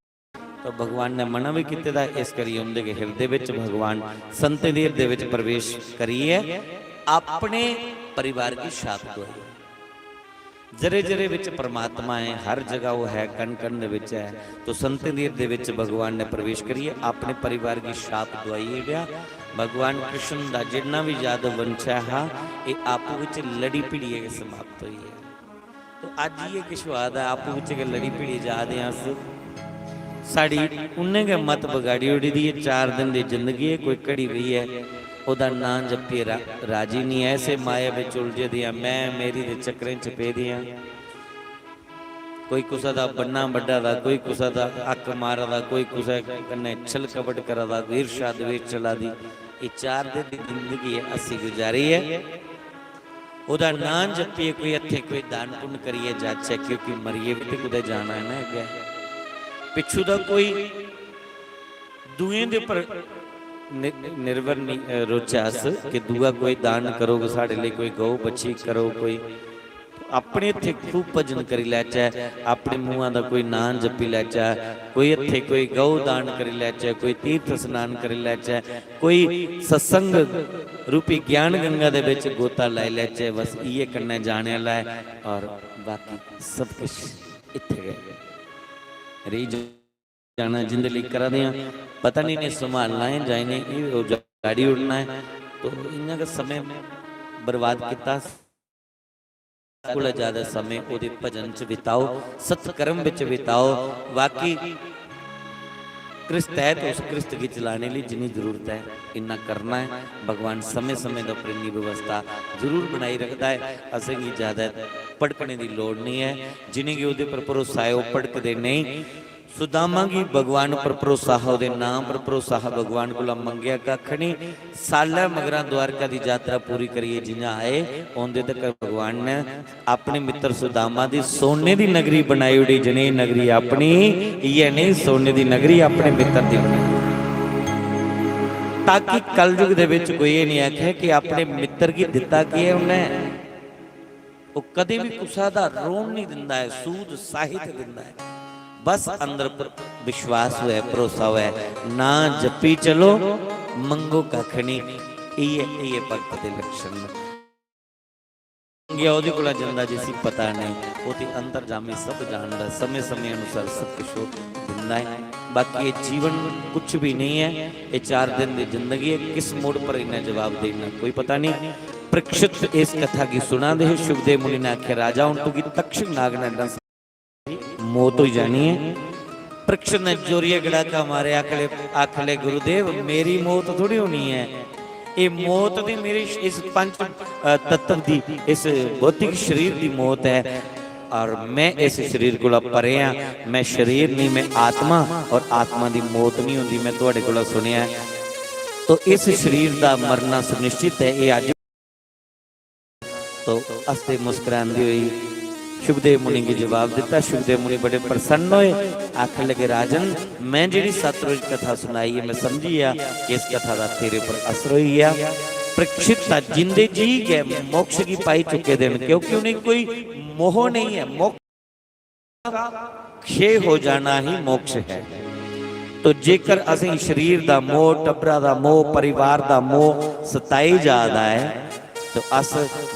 तो भगवान ने मना भी कीते दा, इस करियै उंदे गै हिरदे विच भगवान संतें दे हिरदे विच प्रवेश करियै अपने परिवार की शाप दोआई। जरे जरे विच परमात्मा है, हर जगह वो है, कण कण दे विच है। तो संतें दे हिरदे विच भगवान ने प्रवेश करियै अपने परिवार की शाप दवाई ओड़ेआ। भगवान कृष्ण दा जिन्ना भी यादव वंश हा, ये आपूं विच लड़ी भिड़ियै गै समाप्त होई है। तो अज्ज इयै किश होआ दा, आपूं विच गै लड़ी भिड़ी जा दे आं अस। साढ़ी उन्ने गै मत बगाड़ी ओड़ी दी ऐ। चार दिन दी जिंदगी ऐ, कोई घड़ी बेहियै ओह्दा नांऽ जप्पियै रा-, राजी निं ऐ। ऐसे माया बिच उलझे दे आं, मैं मेरी दे चक्करें च पेदे आं। कोई कुसै दा बन्ना बड्ढा दा, कोई कुसै दा हक्क मारा दा, कोई कुसै कन्नै छल कपट करा दा, कोई ईर्ष्या द्वेष चला दी। एह् चार दिन दी जिंदगी ऐ, हस्सी गुजारी ऐ। ओह्दा नांऽ जप्पियै कोई हत्थें कोई दान पुन्न करियै जाचै, क्योंकि मरियै बी ते कुतै जाना ऐ ना अग्गें। पिच्छू दा कोई दूएं दे उप्पर नि-, निर्भर नि-, अ, रौह्चै अस कि दूआ कोई दान करोग साढ़े लेई, कोई गौ बच्छी करोग, कोई अपने हत्थें खूब भजन करी लैचै, अपने मुंहा दा कोई नांऽ जप्पी लैचै, कोई हत्थें कोई गौ दान करी लैचै, कोई तीर्थ स्नान करी लैचै, कोई सत्संग रूपी ज्ञान गंगा दे बिच गोता लाई लैचै, बस इ'यै कन्नै जाने आह्ला ऐ। और बाकी सब किश इत्थै गै रेही जाना। जिंदे लेई करा दे आं, पता निं इ'नें संभालना ऐ जां इ'नें एह् उजाड़ी ओड़ना ऐ। तो इ'यां गै समें बर्बाद कीता। कोला ज्यादा समें ओह्दे भजन च बिताओ, सत्कर्म बिच बिताओ। बाकी कृस्त ऐ ते उस कृस्त गी चलाने लेई जिन्नी जरूरत ऐ, इन्ना करना ऐ। भगवान समें-समें दे उप्पर इन्नी व्यवस्था जरूर बनाई रखदा ऐ। असेंगी ज्यादा भड़कने दी लोड़ नेईं ऐ। जिनेंगी ओह्दे पर भरोसा ऐ, ओह् भड़कदे नेईं। सुदामा गी भगवान पर भरोसा हा, ओह्दे नां पर भरोसा हा, भगवान कोला मंगेआ कक्ख नेईं। सालै मगरा द्वारका दी यात्रा पूरी करियै जियां आए, औंदे तकर भगवान ने अपने मित्तर सुदामा दी सोने दी नगरी बनाई ओड़ी। जनेही नगरी अपनी, इ'यै नेही सोने दी नगरी अपने मित्तर दी बनाई। ताकि कलयुग दे बिच कोई एह् निं आखे कि अपने मित्तर गी दित्ता केह् ऐ उन्नै। ओह् कदें बी कुसै दा रोन निं दिंदा ऐ, सूद साहित दिंदा ऐ। बस अंदर प-, विश्वास होऐ, भरोसा होऐ, नां जप्पी चलो, मंगो कक्ख निं। इ'यै, इ'यै भक्त दे लक्षण न। मंगेआ ओह्दे कोला जंदा जिसी पता नेईं, ओह् ते अंतर्जामी सब जानदा, समें समें अनुसार सब कुछ ओह् दिंदा ऐ। बाकी एह् जीवन कुछ भी नेईं ऐ, एह् चार दिन दी जिंदगी ऐ, किस मोड़ पर इन्नै जवाब देना कोई पता नेईं। परीक्षित इस कथा गी सुना दे हे, शुकदेव मुनि ने आखेआ, "राजा, हुन तुगी तक्षक नाग ने डंस मौत होई जानी ऐ।" परीक्षित ने जोरियै गड़ाका मारेआ, आखले, आखले, "गुरुदेव, मेरी मौत थोड़ी होनी ऐ, एह् मौत दी मेरी इस पंच, अ, तत्व दी, इस भौतिक शरीर दी मौत ऐ, और मैं इस शरीर कोला परे आं, मैं शरीर नहीं, मैं आत्मा, और आत्मा दी मौत नहीं होंदी, मैं थुआड़े कोला सुनेआ ऐ। तो इस शरीर दा मरना सुनिश्चित ऐ, एह् अज्ज।" तो हसदे मुस्कुरांदे होई शुकदेव मुनि गी जवाब दित्ता। शुकदेव मुनि बड़े प्रसन्न होए, आखन लगे, "राजन, मैं जेह्ड़ी सतरोज कथा सुनाई ऐ, मैं समझी गेआ कि इस कथा दा तेरे पर असर होई गेआ।" परीक्षित तां जींदे जी गै मोक्ष गी पाई चुके दे न, क्योंकि उ'नेंगी कोई मोह नेईं ऐ। मोक्ष क्षय हो जाना ही मोक्ष है। तो जेकर असें शरीर दा मोह, टब्बरा दा मोह, परिवार दा मोह सताई जा दा ऐ, तो अस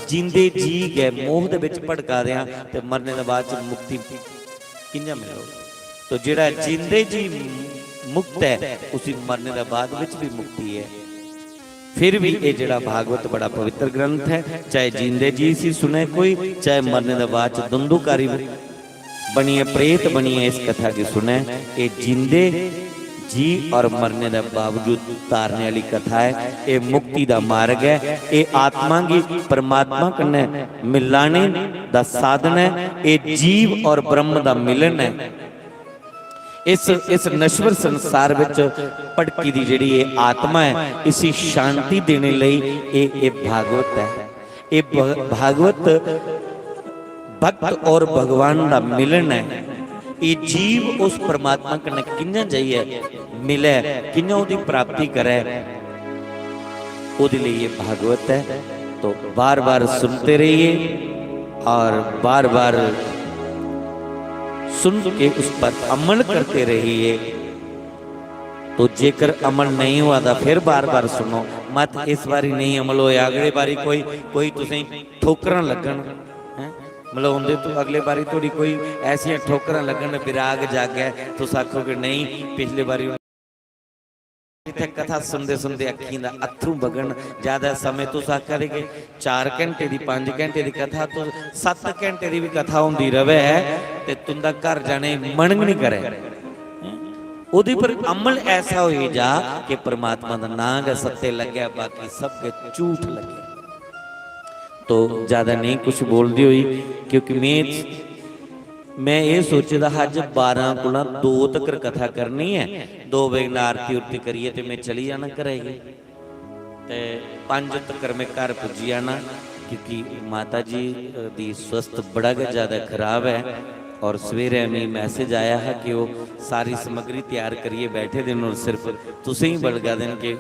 जींदे जी गै मोह दे विच भटका दे आं, ते मरने दे बाद च मुक्ति कि'यां मिलग? तो जेह्ड़ा जींदे जी मुक्त ऐ, उसी मरने दे बाद बिच भी मुक्ति ऐ। फिर भी ये जेड़ा भागवत बड़ा पवित्र ग्रंथ है, चाहे जींदे जी इसी सुने कोई, चाहे मरने दे बाद च धुंधुकारी बनिए, प्रेत बनिए इस कथा की सुने। ये जींदे जी और मरने दे बावजूद तारने वाली कथा है। ये मुक्ति दा मार्ग है। ये आत्मा की परमात्मा कन्नै मिलाने दा साधन है। ये जीव और ब्रह्म दा मिलन है। इस इस नश्वर संसार विच भटकी दी जेड़ी ये आत्मा है, इसी शांति देने लई ये ये भागवत है। ये भ- भागवत भक्त और भगवान दा मिलन है। ये जीव उस परमात्मा कन्नै कि'यां जाइयै मिलै, कि'यां ओह्दी प्राप्ति करै, ओह्दे लिए ये भागवत है। तो बार बार सुनते रहिए और बार बार सुन के उस पर अमल करते रहिए। तो जेकर अमल नहीं हुआ तो फिर बार बार सुनो। मत इस बारी नहीं अमल होया, अगले बारी कोई कोई तुसें ठोकरां लगन, हैं? मतलब उंदे तो अगले बारी थोड़ी कोई ऐसियां ठोकरां लगन, विराग जागै, तुस आखोगे नहीं, पिछले बारी इत्थै कथा सुनदे सुनदे अक्खीं दा अत्थरूं बगन। ज्यादा समें तुस आखा दे कि चार घंटे दी, पंज घंटे दी कथा, तुस सत्त घंटे दी भी कथा होंदी रवै ते तुंदा घर जाने दी मन गै निं करै। ओह्दे पर अमल ऐसा होई जा कि परमात्मा दा नांऽ गै सत्य लग्गै, बाकी सब गै झूठ लग्गै। तो ज्यादा नहीं कुछ बोलदी होई, क्योंकि में मैं एह् सोचे दा हा अज्ज बारां कोला दो तकर कथा करनी ऐ, दो बजे कन्नै आरती उरती करियै ते मैं चली जाना घरै गी। ते पंज तकर मैं घर पुज्जी जाना, क्योंकि माता जी, अ, दी स्वस्थ बड़ा गै ज्यादा खराब ऐ। और सवेरै मी मैसेज आया हा कि ओह् सारी समग्री त्यार करियै बैठे दे न और सिर्फ तुसें ही बलगा दे न कि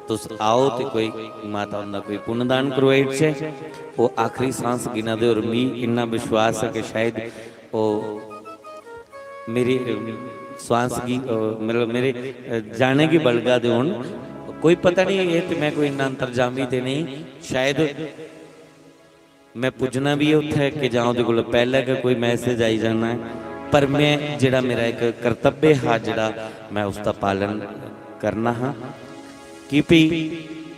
तुस आओ ते कोई माता हुंदा कोई पुण्यदान करवाई ओड़चै। ओह् आखरी सांस गिना दे और मी इन्ना विश्वास ऐ कि शायद ओह् मेरी, अ, सांस गी, अ, मतलब मेरे, अ, जाने गी बलगा दे होन। कोई पता नहीं, एह् ते मैं कोई इन्ना अंतर्जामी ते नहीं, शायद मैं पुज्जना भी उत्थै कि जां ओह्दे कोला पैह्लें गै कोई मैसेज आई जाना ऐ, पर मैं जेह्ड़ा मेरा इक कर्तव्य हा, जेह्ड़ा मैं उसदा पालन करना हा, कि भई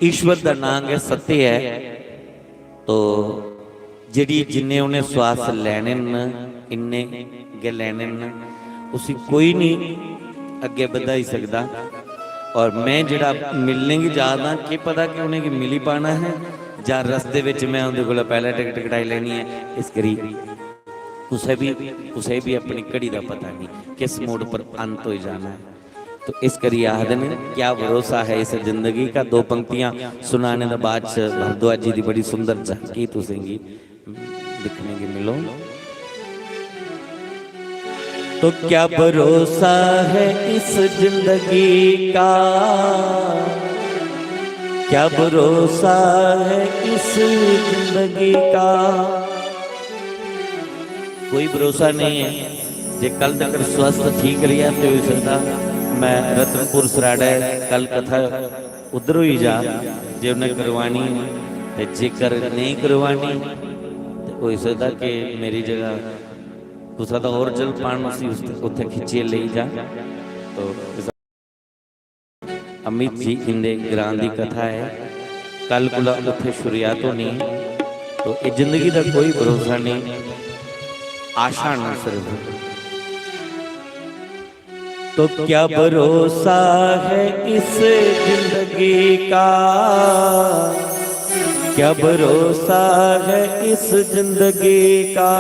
ईश्वर दा नांऽ गै सत्य ऐ। तो जेह्ड़ी, जिन्ने उ'नें श्वास लैने न, इन्ने गै लैने न, उसी कोई निं अग्गें बधाई सकदा। और मैं जेह्ड़ा मिलने गी जा दा, केह् पता कि उ'नेंगी मिली पाना ऐ जां रस्ते बिच मैं उं'दे कोला पैह्लें टिकट कटाई लैनी ऐ। इस करी कुसै बी, कुसै बी अपनी घड़ी दा पता निं, किस मोड़ पर अंत होई जाना ऐ। तो इस करी आखदे न, क्या भरोसा है इस जिंदगी का। दो पंक्तियां सुनाने दे बाद च भारद्वाज जी दी बड़ी सुंदर झांकी तुसेंगी दिक्खने गी मिलो। तो क्या भरोसा है इस जिंदगी का, क्या भरोसा है इस जिंदगी का। कोई भरोसा नहीं है। जे कल तक स्वस्थ ठीक रेहा ते होई सकदा मैं रतनपुर सराड़ै कल कथा उद्धर होई जा, जे उ'नें करवानी होई। ते जेकर नेईं करवानी ते होई सकदा कि मेरी जगह कुसै दा होर जलपान उसी उस-, उत्थै खिच्चियै लेई जा। तो इस अमित जी इंदे ग्रां दी कथा ऐ। कल कोला उत्थै शुरुआत होनी ऐ। तो एह् जिंदगी दा कोई भरोसा नेईं, आशा ना सिर्फ। तो क्या भरोसा है इस जिंदगी का, क्या भरोसा है इस जिंदगी का।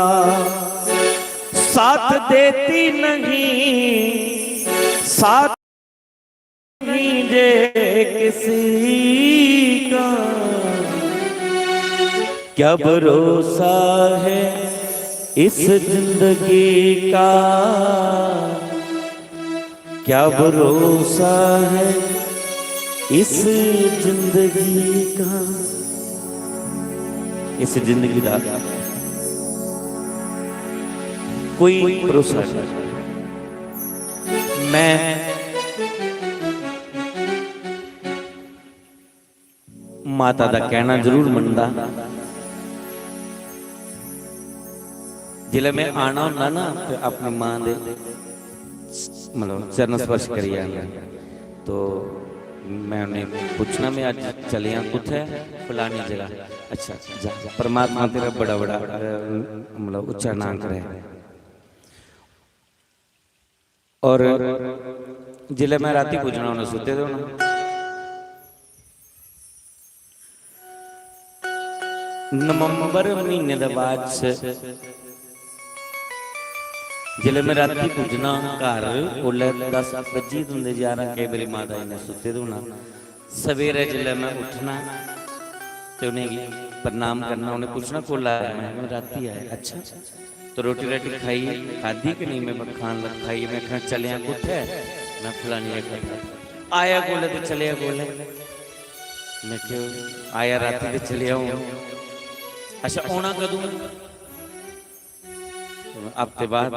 साथ देती नहीं, साथ नहीं जे किसी का। क्या भरोसा है इस जिंदगी का, क्या भरोसा है इस जिंदगी का। इस जिंदगी का कोई भरोसा नहीं। मैं माता दा कहना जरूर मनदा। जिसलै मैं आना होंदा ना ते अपनी मां दे मतलब चरण स्पर्श करी आए हैं। तो मैं उन्हें पूछना, मैं अज्ज चलेआं कुत्थै? फलानी जगह। अच्छा, जा, परमात्मा तेरा बड़ा बड़ा अ, मतलब उच्चा नां करे। और जिसलै मैं राती पुज्जना, उन्हें सुत्ते दे होना। नवंबर महीने दे बाद च जिसलै मैं राती पुज्जना घर, उसलै दस बज्जी जंदे, ग्यारह, केईं बारी माता जी ने सुत्ते दे होना। सवेरै जिसलै मैं उट्ठना ते उ'नेंगी प्रणाम करना, उ'नें पुच्छना, "कुसलै आया?" मैं आखना, "राती आया।" "अच्छा, तो रोटी राटी खाई, खादी कि नहीं?" मैं खान लग, खाई, मैं आखना, "चलेआं कुत्थै?" मैं फलानी जगह। "आया कुसलै ते चलेआ कुसलै?" मैं आखेआ, "आया राती ते चलेआ हून।" "अच्छा, औना कदूं?" हफ्ते बाद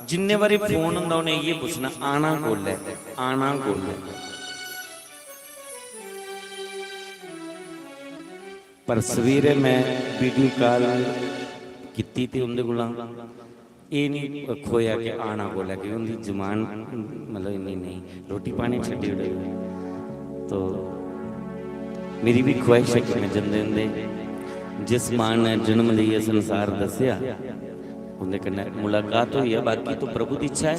जिन्ने बारी फोन होंदा, उ'नें इ'यै पुच्छना, "आना कुसलै? आना कुसलै?" पर सवेरे मैं वीडियो कॉल कीती ते उं'दे कोला एह् निं खोया कि आना कुसलै, कि उं'दी जबान, मतलब, इन्नी नेईं, रोटी पानी छड्डी ओड़े। तो मेरी बी ख्वाहिश ऐ कि मैं जंदे जंदे जिस मां ने जन्म लेइयै संसार दस्सेआ, उं'दे कन्नै मुलाकात होई ऐ। बाकी तो प्रभु दी इच्छा ऐ।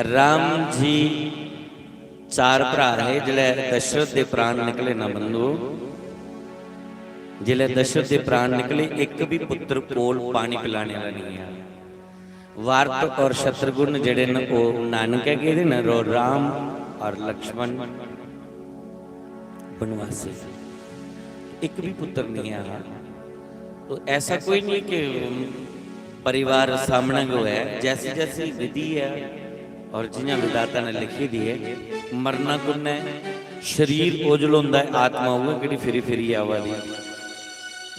राम जी चार भ्राऽ हे, जिसलै दशरथ दे प्राण निकले ना बंधुओ, जिसलै दशरथ दे प्राण निकले, इक बी पुत्तर कोल पानी पिलाने आह्ला नेईं हा। भारत और शत्रुघ्न जेह्ड़े न, ओह् नानकै गेदे न, और राम और लक्ष्मण बनवासी। इक बी पुत्तर नेईं हा। तो ऐसा कोई नहीं कि परिवार सामने गै होऐ, जैसी जैसी विधि ऐ और जि'यां विधाता ने लिखी दी ऐ, मरना कु'न्नै, शरीर ओझल होंदा ऐ, आत्मा उ'ऐ केह्ड़ी फिरी फिरी आवा दी।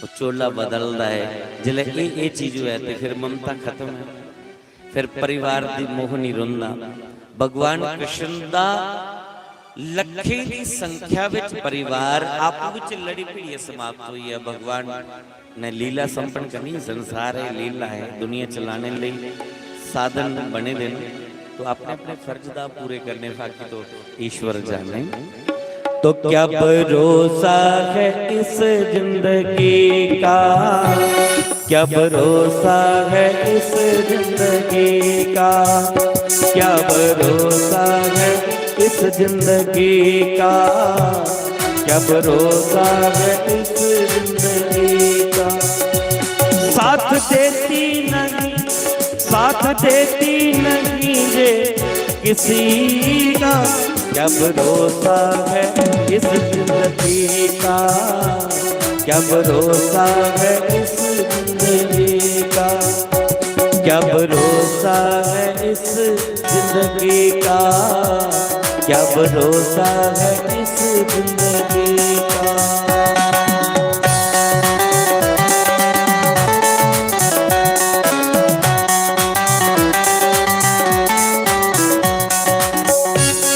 ओह् चोला बदलदा ऐ। जिसलै एह्, एह् चीज होऐ ते फिर ममता खत्म ऐ, फिर परिवार दी मोह नहीं रौंह्दा। भगवान कृष्ण दा लक्खें दी संख्या विच परिवार आपू विच लड़ी भिड़ियै समाप्त होई ऐ। भगवान ने लीला संपन्न करनी, संसार है लीला है, दुनिया चलाने लेई साधन बने दे न। तो अपने अपने फर्ज दा पूरे करने, बाकी तो ईश्वर जाने। तो क्या भरोसा है इस जिंदगी का, क्या भरोसा है इस जिंदगी का, क्या भरोसा है इस जिंदगी का, क्या भरोसा है इस जिंदगी का। साथ देती नहीं, साथ देती नहीं ये किसी का, क्या भरोसा है इस जिंदगी का, क्या भरोसा है इस जिंदगी का, क्या भरोसा है इस जिंदगी का, क्या भरोसा है इस जिंदगी का।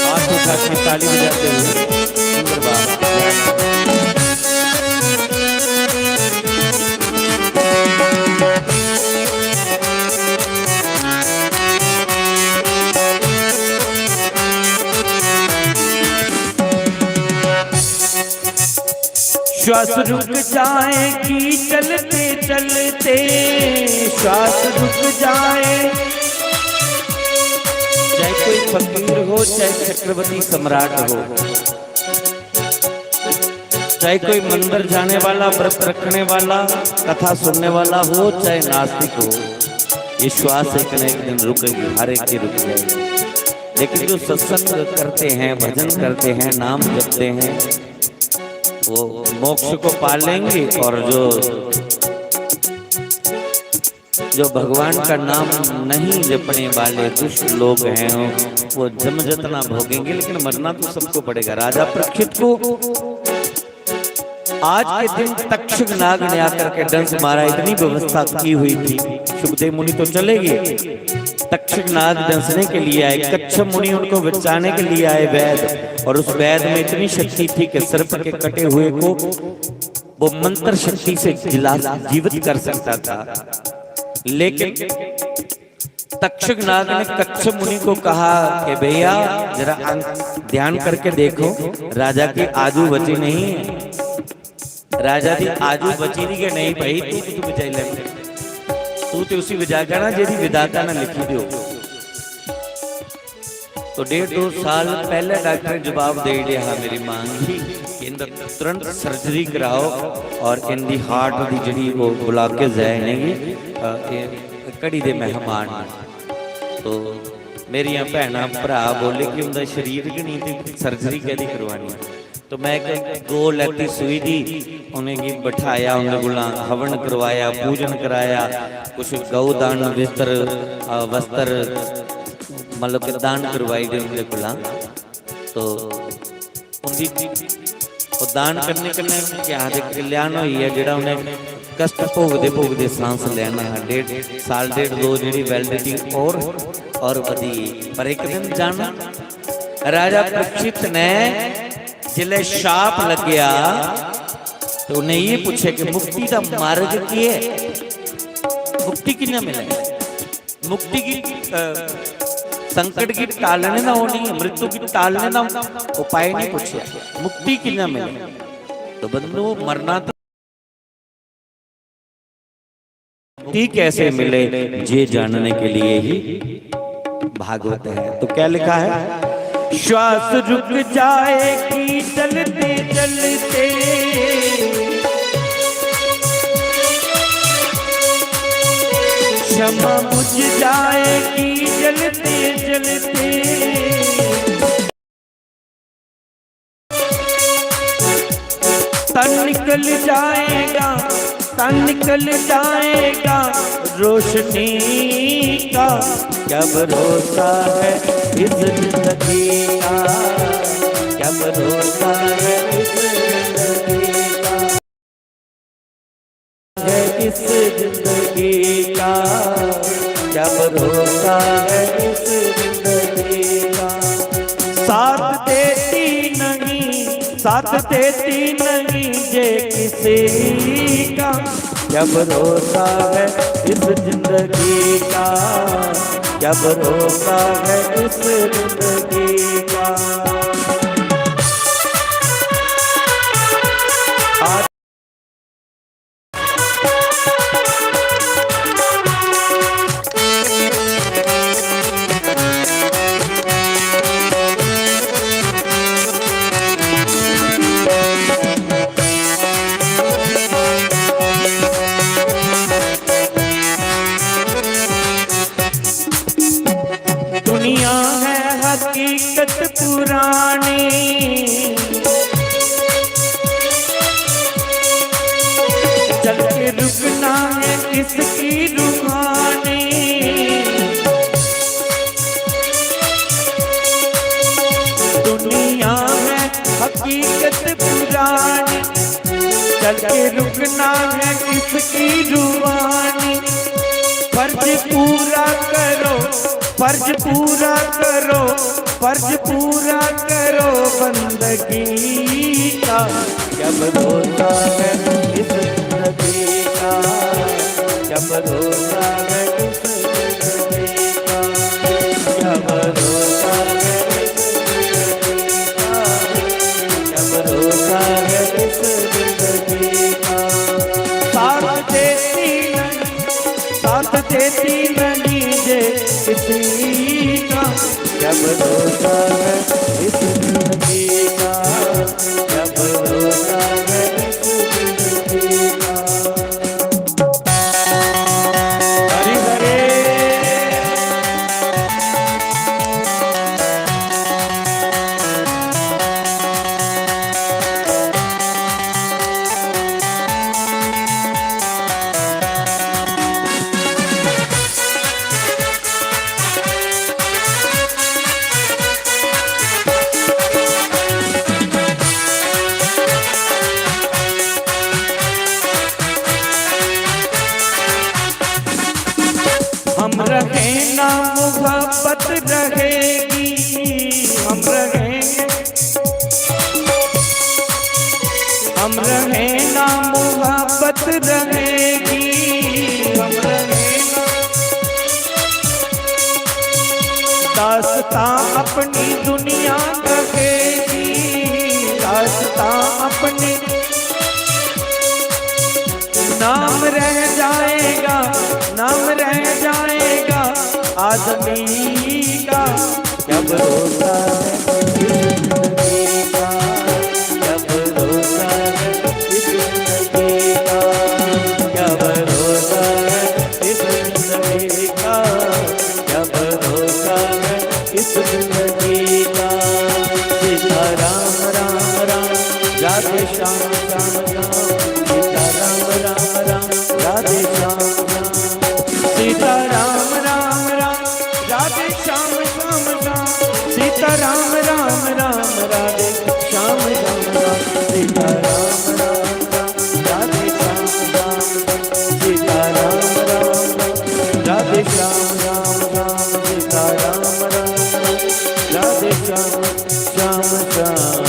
हाथ उठा के ताली बजाते हुए सुंदर बात। श्वास रुक जाए कि चलते चलते श्वास रुक जाए। चाहे कोई फकीर हो, चाहे चक्रवर्ती सम्राट हो, चाहे कोई मंदिर जाने वाला, व्रत रखने वाला, कथा सुनने वाला हो, चाहे नास्तिक हो, ये श्वास एक न एक दिन रुकेगी, हर एक की रुक जाएगी। लेकिन जो सत्संग करते हैं, भजन करते हैं, नाम जपते हैं, वो मोक्ष को पा लेंगे। और जो, जो भगवान का नाम नहीं जपने वाले दुष्ट लोग हैं, वो जम जतना भोगेंगे, लेकिन मरना तो सबको पड़ेगा। राजा परीक्षित को आज के दिन तक्षक नाग ने आकर के डंस मारा, इतनी व्यवस्था की हुई थी। सुखदेव मुनि तो चले गए, तक्षक नाग डंसने के लिए आए, कच्छप मुनि उनको बचाने के लिए आए वैद, और उस वैद में इतनी शक्ति थी कि सर्प के कटे हुए को वो मंत्र शक्ति से जिला, जीवित कर सकता था। लेकिन तक्षक नाग ने कच्छप मुनि को कहा कि भैया, जरा अंक ध्यान करके देखो, राजा की आजु बची नहीं है। राजा की आजु बची नहीं कि नहीं भाई, तू तू बचाई ले, तू तो उसी विधाता ना, जेदी विधाता ना लिखी दो। तो डेढ़ दो साल पहले डॉक्टर ने जवाब दे दिया हा मेरी मांग की, इनका तुरंत सर्जरी कराओ और इनकी हार्ट की जड़ी वो ब्लॉकेज है इन्हेंगी, अ, ये घड़ी दे मेहमान ने। तो मेरियां भैनां भरा बोले कि उनका शरीर गै नहीं, ते सर्जरी कैदी करवानी? तो मैं एक गो लैती सुई दी, उनेंगी बठाया, उंदे कोला हवन करवाया, पूजन कराया, कुछ गौ दान, विस्तर, अ, वस्त्र, मतलब कि दान करवाई दे उंदे कोला। तो उंदी, ओह् दान करने कन्नै केह् आखदे, कल्याण होई गेआ, जेह्ड़ा उ'नें कष्ट भोगदे भोगदे सांस लैना हा, डेढ़ साल, डेढ़ दो जेह्ड़ी वैलिडिटी और, और वधी। पर इक दिन जाना, राजा परीक्षित ने जिसलै शाप लग्गेआ, तो उ'नें एह् पुच्छेआ कि मुक्ति दा मार्ग केह् ऐ, मुक्ति कि'यां मिलै? मुक्ति की, अ, संकट की टालने ना होनी, मृत्यु की टालने ना उपाय नहीं पूछा, मुक्ति कि'यां मिले? तो बंधु, मरना तो मुक्ति कैसे मिले, ये जानने के लिए ही भागवत है। तो क्या लिखा है? श्वास रुक जाएगी जलते जलते, क्षमा बुझ जाएगी जलते जलते, तन निकल जाएगा, तन निकल जाएगा रोशनी का। क्या भरोसा है इस जिंदगी का, क्या भरोसा है इस जिंदगी का, है इस जिंदगी का, क्या भरोसा है इस जिंदगी का। साथ देती नहीं, साथ देती नहीं ये किसी का, क्या भरोसा है इस जिंदगी का, क्या भरोसा है इस जिंदगी का। आज दुनिया है हकीकत पुरानी, चल के रुकना है इसकी रूहानी। दुनिया है हकीकत पुरानी, चल के रुकना है इसकी रूहानी। फर्ज पूरा करो, फर्ज पूरा करो, फर्ज पूरा करो बंदगी का। क्या भरोसा है इस जिंदगी का, क्या भरोसा है इस जिंदगी का, क्या भरोसा है इस जिंदगी का, क्या भरोसा है इस जिंदगी का। साथ देती नहीं, साथ देती नहीं ये किसी का, क्या भरोसा है इस जिंदगी का, क्या भरोसा है इस जिंदगी का। हरि हरे। हम रहे ना मोहब्बत रहेगी, हम रहेंगे, हम रहे ना मोहब्बत रहेगी, हम रहे ना। तां अपनी दुनिया कहेगी, लाश तां अपनी। नाम रह जाएगा, नाम रह जाएगा आदमी का। क्या भरोसा है जिंदगी का, क्या भरोसा है जिंदगी का, क्या भरोसा है जिंदगी का, क्या भरोसा है इस जिंदगी का। सीता राम राम राम, राधे श्याम श्याम श्याम। सीता राम राम राम, राधे श्याम श्याम। सीता राम राम राम, राधे श्याम श्याम श्याम। सीता राम राम राम, राधे श्याम श्याम श्याम। सीता राम राम राम, राधे श्याम श्याम श्याम। सीता राम राम राम, राधे श्याम राम राम। सीता राम राम राम, राधे श्याम श्याम श्याम।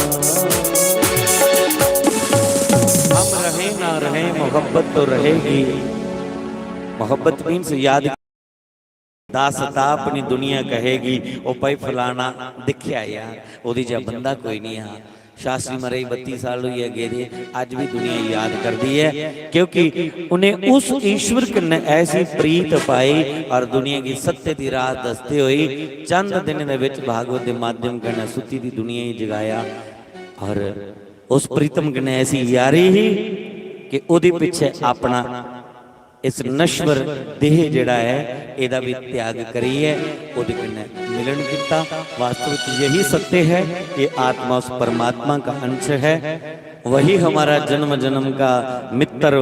हम रहें ना रहें, मोहब्बत तो रहेगी। मोहब्बत मीन्स याद। दास ता अपनी दुनिया कहेगी, "ओ भाई फलाना दिखया यार, ओदी जा बंदा कोई नहीं हा।" शास्त्री मरे बत्ती साल होई गए गेदे, अज भी दुनिया याद करदी है, क्योंकि उन्हें उस ईश्वर कन्नै ऐसी प्रीत पाई और दुनिया की सत्य दी राह दसदे होई चंद दिन दे विच भागवत दे माध्यम कन्नै सुत्ती दी दुनिया ही जगाया। और उस प्रीतम कन्नै ऐसी यारी ही कि ओदे पिछे अपना इस नश्वर देह जेड़ा है, एदा भी त्याग करियै ओदे कन्नै मिलन किता। वास्तव च यही सत्य है कि आत्मा उस परमात्मा का अंश है। वही हमारा जन्म जन्म का मित्र,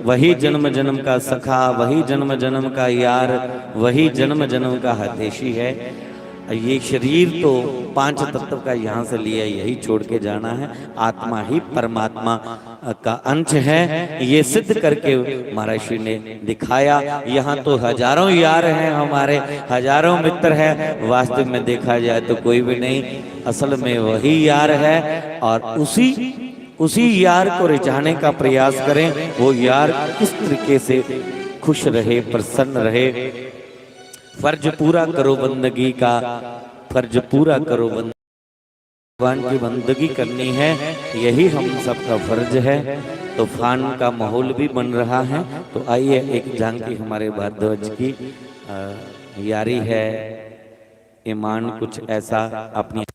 वही जन्म जन्म का सखा, वही जन्म जन्म का यार, वही जन्म जन्म का हितैषी है। ये शरीर तो पांच तत्व का यहाँ से लिया, यही छोड़ के जाना है। आत्मा ही परमात्मा का अंश है, ये सिद्ध करके महर्षि ने दिखाया। यहाँ तो हजारों यार हैं हमारे, हजारों मित्र हैं, वास्तव में देखा जाए तो कोई भी नहीं, असल में वही यार है। और उसी उसी यार को रिझाने का प्रयास करें। वो यार किस तरीके से खुश रहे, प्रसन्न रहे। फर्ज पूरा करो बंदगी का, फर्ज पूरा करो बंद-, भगवान की बंदगी करनी है, यही हम सबका फर्ज है। तूफान का माहौल भी बन रहा है, तो आइए एक झांकी हमारे भारद्वाज की, अ, यारी है, ईमान कुछ ऐसा अपनी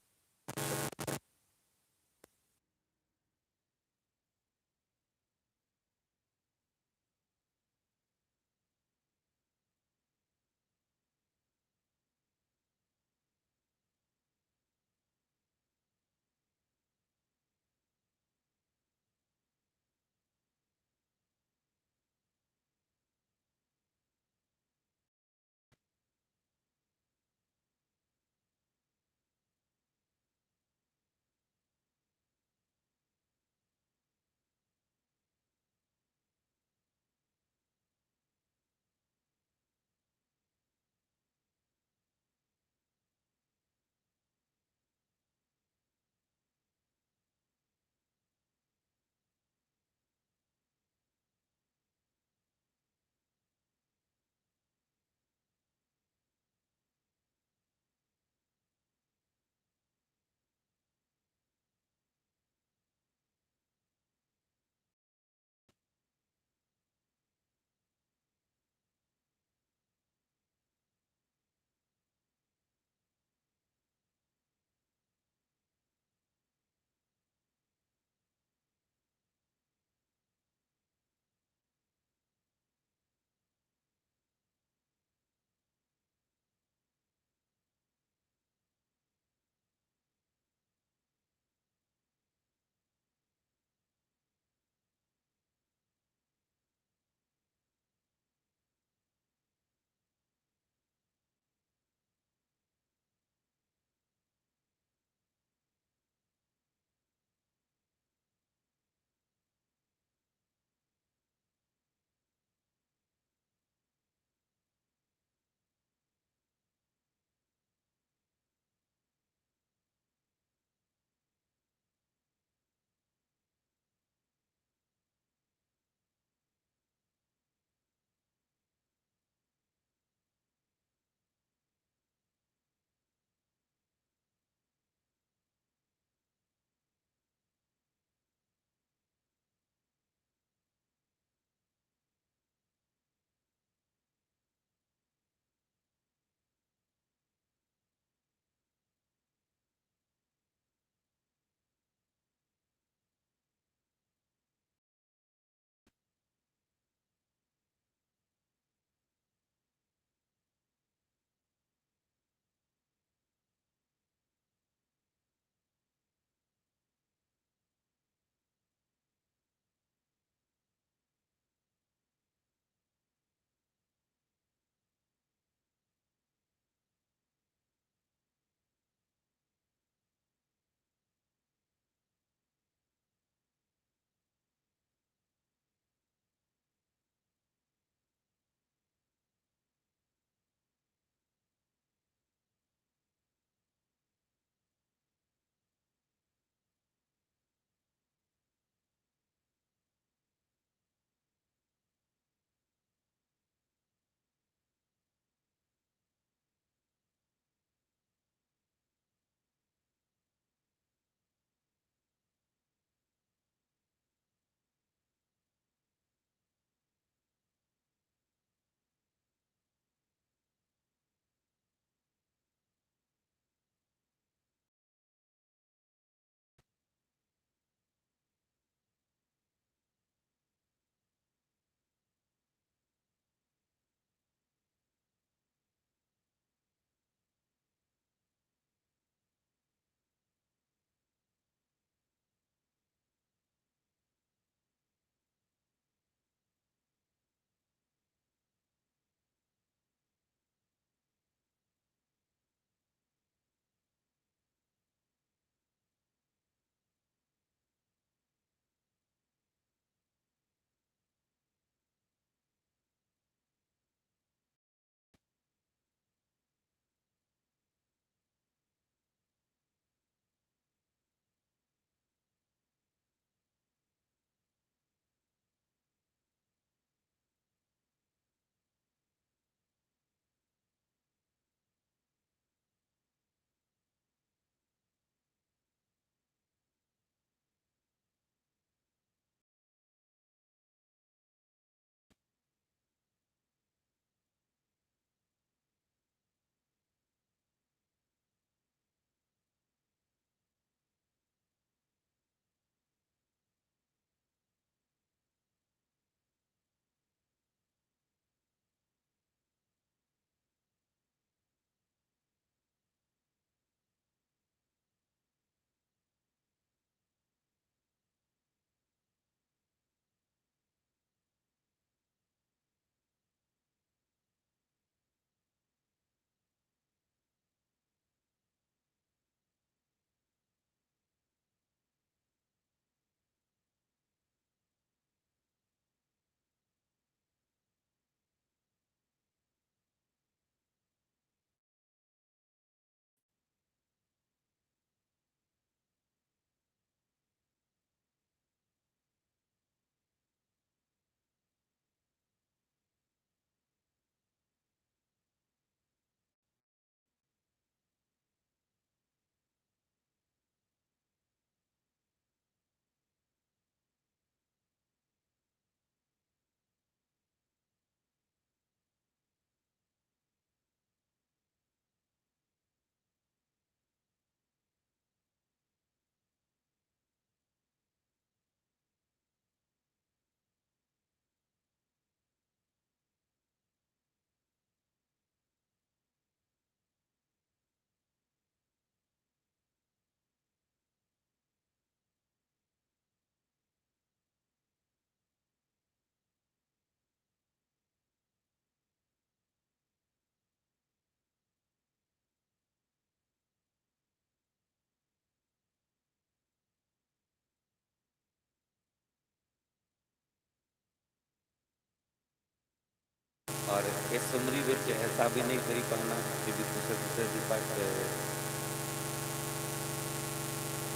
इस उम्री विच ऐसा अभिनय करी पाना कि भी कुसै कुसै दी भाग्य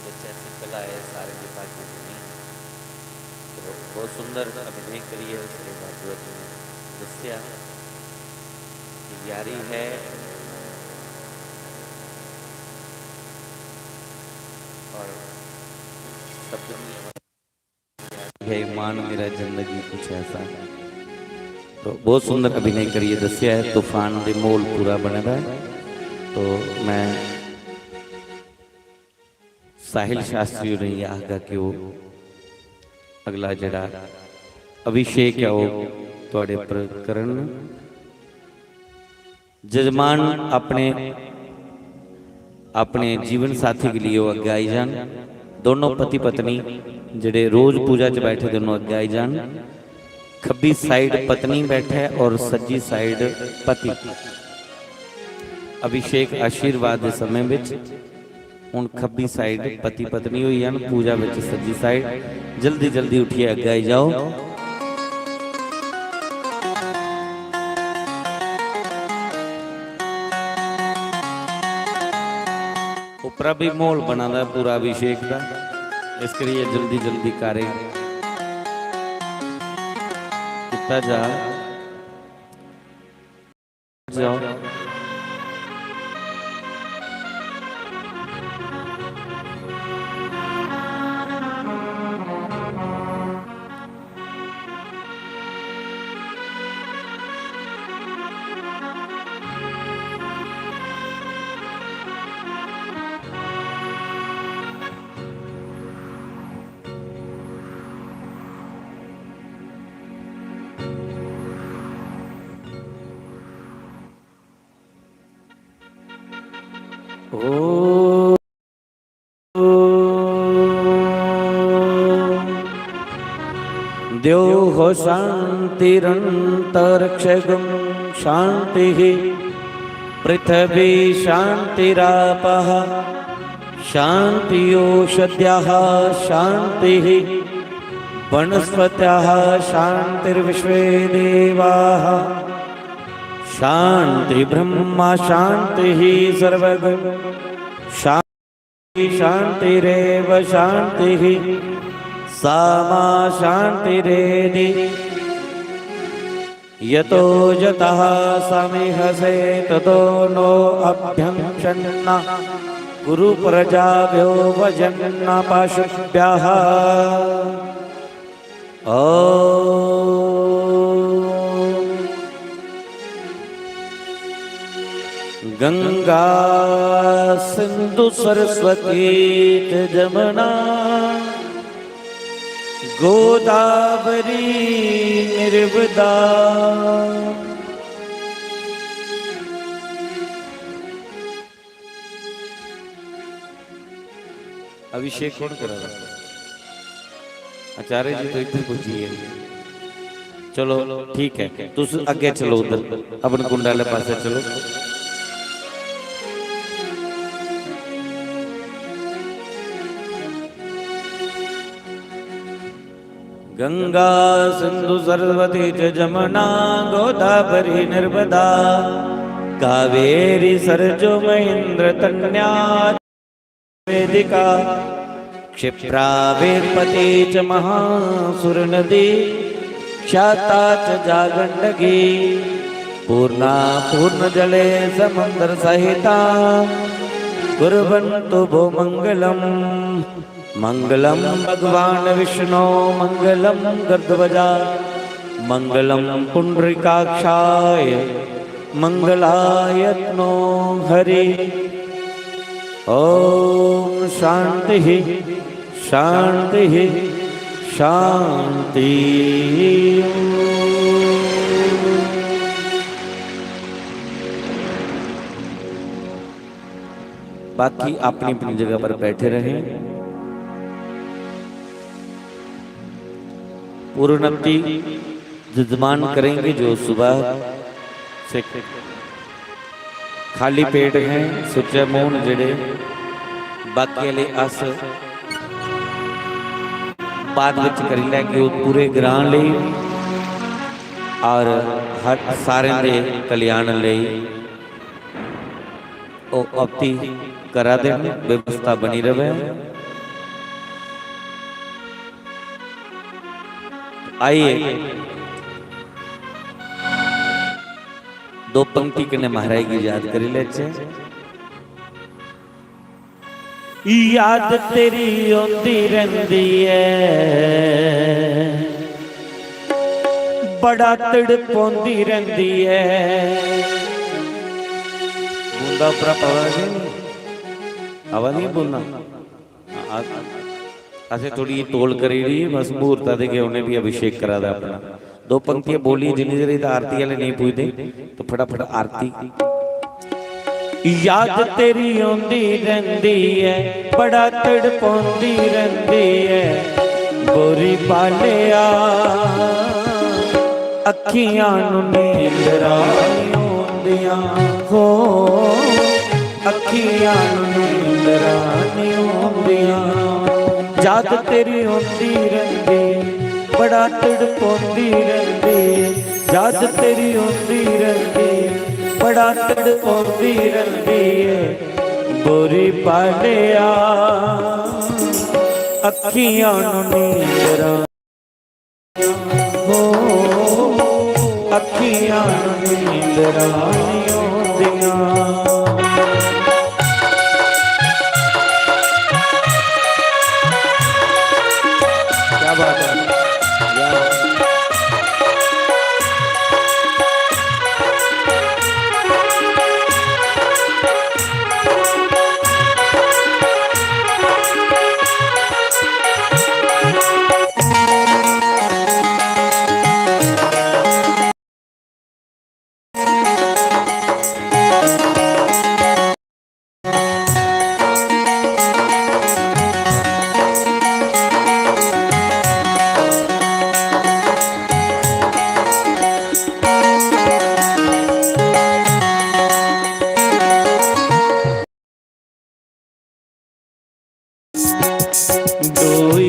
विच ऐसी कला है, सारे दे भाग्य च नहीं। तो बहुत सुंदर अभिनय करिए उसने भागवत ने दस्या कि यारी है और शब्द नहीं है। है ईमान मेरा जिंदगी कुछ ऐसा। तो बहुत सुंदर अभिनय करिए दस्या है, तूफान दे माहौल पूरा बने दा है। तो मैं साहिल शास्त्री होरें गी आखगा कि ओह् अगला जेह्ड़ा अभिषेक ऐ ओह् थुआढ़े उप्पर करन। जजमान अपने, अपने जीवन साथी के लिए वो अग्गे आई जान। दोनों पति पत्नी जेड़े रोज पूजा च बैठे दे, दोनों अग्गे आई जान। खब्बी साइड पत्नी बैठे और सज्जी साइड पति। अभिषेक आशीर्वाद दे समय विच हुण खब्बी साइड पति पत्नी होई जान, पूजा विच सज्जी साइड। जल्दी जल्दी उठियै अग्गें आई जाओ। उप्परा भी माहौल बना दा पूरा अभिषेक दा, इस करियै जल्दी जल्दी कार्य कीता जा। जाओ। ॐ द्यौः शान्तिरन्तरिक्षगं शान्तिः, पृथिवी शान्तिरापः शान्तिः, ओषध्याः शान्तिः, वनस्पतयः शान्तिर्विश्वे देवाः शान्ति, ब्रह्मा शान्तिः, सर्वगं शान्ति, शान्तिरेव शान्तिः, सा मा शान्तिरेधि। यतो यतः समीहसे ततो नो अभ्यङ्क्षन्ना कुरु प्रजाभ्यो वजन्ना पशुभ्यः। ॐ गङ्गा सिन्धु सरस्वती च जमुना गोदावरी नर्मदा। अभिषेक कौन करा रहा है? आचार्य जी तो इधर पूछिए। चलो ठीक है, तुस अगे चलो, उधर अपन कुंड वाले पासे चलो। गंगा सिंधु सरस्वती च जमुना गोदावरी नर्मदा कावेरी सरजु महेंद्र तन्या वेदिका क्षिप्रा वेपति च महासुर नदी क्षाता च जागंडगी पूर्णा पूर्ण जले समुद्र सहिता कुर्वन्तु भो मंगलम। मंगलम भगवान विष्णु मंगलम गरुध्वजा मंगलम पुंडरीकाक्षाय मंगलायतनो हरि। ओम शांति शांति शांति। बाकी अपनी अपनी जगह पर बैठे रहें। पूर्णति जजमान करेंगे जो सुबह से खाली पेट हैं, सुच्चे मूंह न जेड़े, बाकी आह्ले अस बाद विच करी लैगे। ओह् पूरे ग्रां लेई और हर सारें दे कल्याण लेई ओह् आपती करा दे न, व्यवस्था बनी रहे। आइए, दो पंक्ति कन्नै महाराज गी याद करी लैचे। याद तेरी औंदी रैंह्दी ऐ, बड़ा तड़पोंदी रैंह्दी ऐ। बूंदा उप्परा पवा दी निं? आवा दी बूंदा? आ-, असें थोड़ी तौल करी दी, बस मुहूर्ता दे गै उ'नें भी अभिषेक करा दा अपना। दो पंक्तियां बोलिए, जिन्नी देर इधर आरती वाले नहीं पुजदे, तो फटाफट आरती। याद तेरी औंदी रैंह्दी ऐ, बड़ा तड़पोंदी रैंह्दी ऐ, बोरी पालेआ। अक्खियां नू नींदरां नहीं औंदियां, हो, अक्खियां नू नींदरां नहीं औंदियां। याद तेरी औंदी रैंह्दी, बड़ा तड़पोंदी रैंह्दी। याद तेरी औंदी रैंह्दी, बड़ा तड़पोंदी रैंह्दी ऐ, बोरी पालेआ। अक्खियां नू नींदरां, हो, अक्खियां नू नींदरां नहीं औंदियां। क्या बात है, क्या बात है। डोई।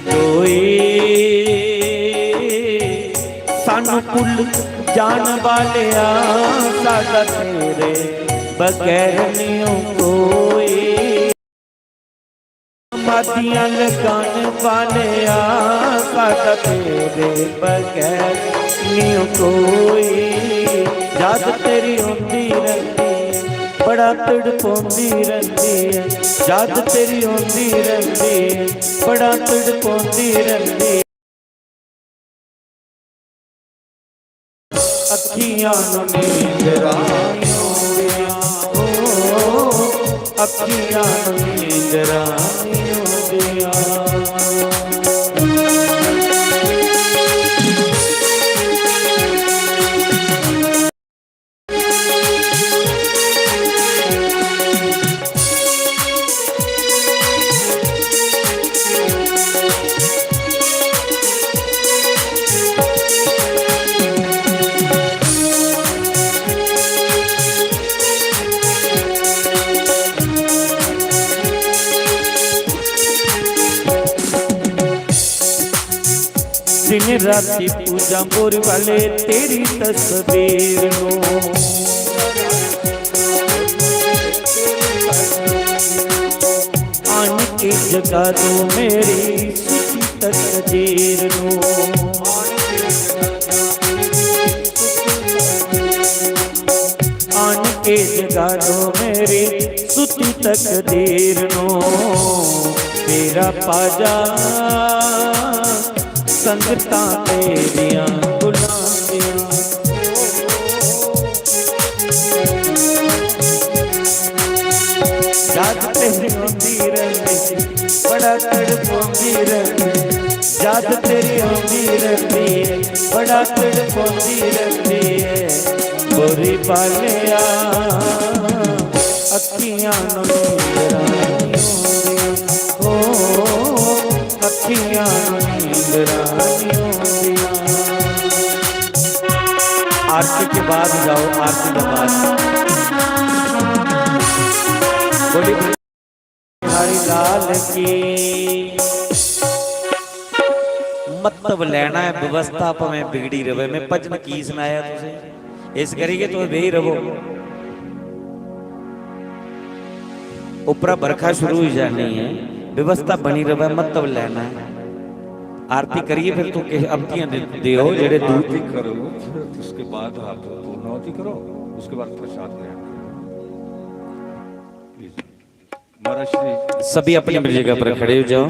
डोई। सानू भुल जान वालेआ, साडा तेरे बगैर नियो कोई। मातियां लगान वालेआ, साडा तेरे बगैर नियो कोई। याद तेरी औंदी रैंह्दी, बड़ा तड़पोंदी रैंह्दी ऐ। याद तेरी औंदी रैंह्दी, बड़ा तड़पोंदी रैंह्दी। अक्खियां नू नींदरां निं औंदियां, ओ, अक्खियां नू नींदरां निं औंदियां। दिन राती पूजा बोरी वाले तेरी तस्वीर नू। आन के जगा दो मेरी सुती तकदीर नू। आन के जगा दो मेरी सुती तकदीर नू। तेरा पाजा संगतां तेरियां बुलांदियां। याद तेरी औंदी रैंह्दी, बड़ा तड़पोंदी रैंह्दी। याद तेरी औंदी रैंह्दी, बड़ा तड़पोंदी रैंह्दी ऐ। बोरी पालेआ, अक्खियां नू नींदरां निं औंदियां, ओ, अक्खियां नू नींदरां निं औंदियां। आरती बाद जाओ आरती के बाद। बोली बिहारी लाल की। मतलब लेना है व्यवस्था भावें बिगड़ी रवे। मैं भजन की सुनाया तुझे, इस करियै तुस बेही रवो। ऊपरा बरखा शुरू हो जानी है, व्यवस्था बनी रवे, मतलब लेना है। आरती करिए फिर तू किश अवधियां दे, देओ जेड़े दूर आरती करो, फिर उसके बाद आप पूर्णाहुति करो, उसके बाद प्रसाद ग्रहण करो। प्लीज। महाराज श्री सभी अपनी अपनी जगह पर खड़े हो जाओ।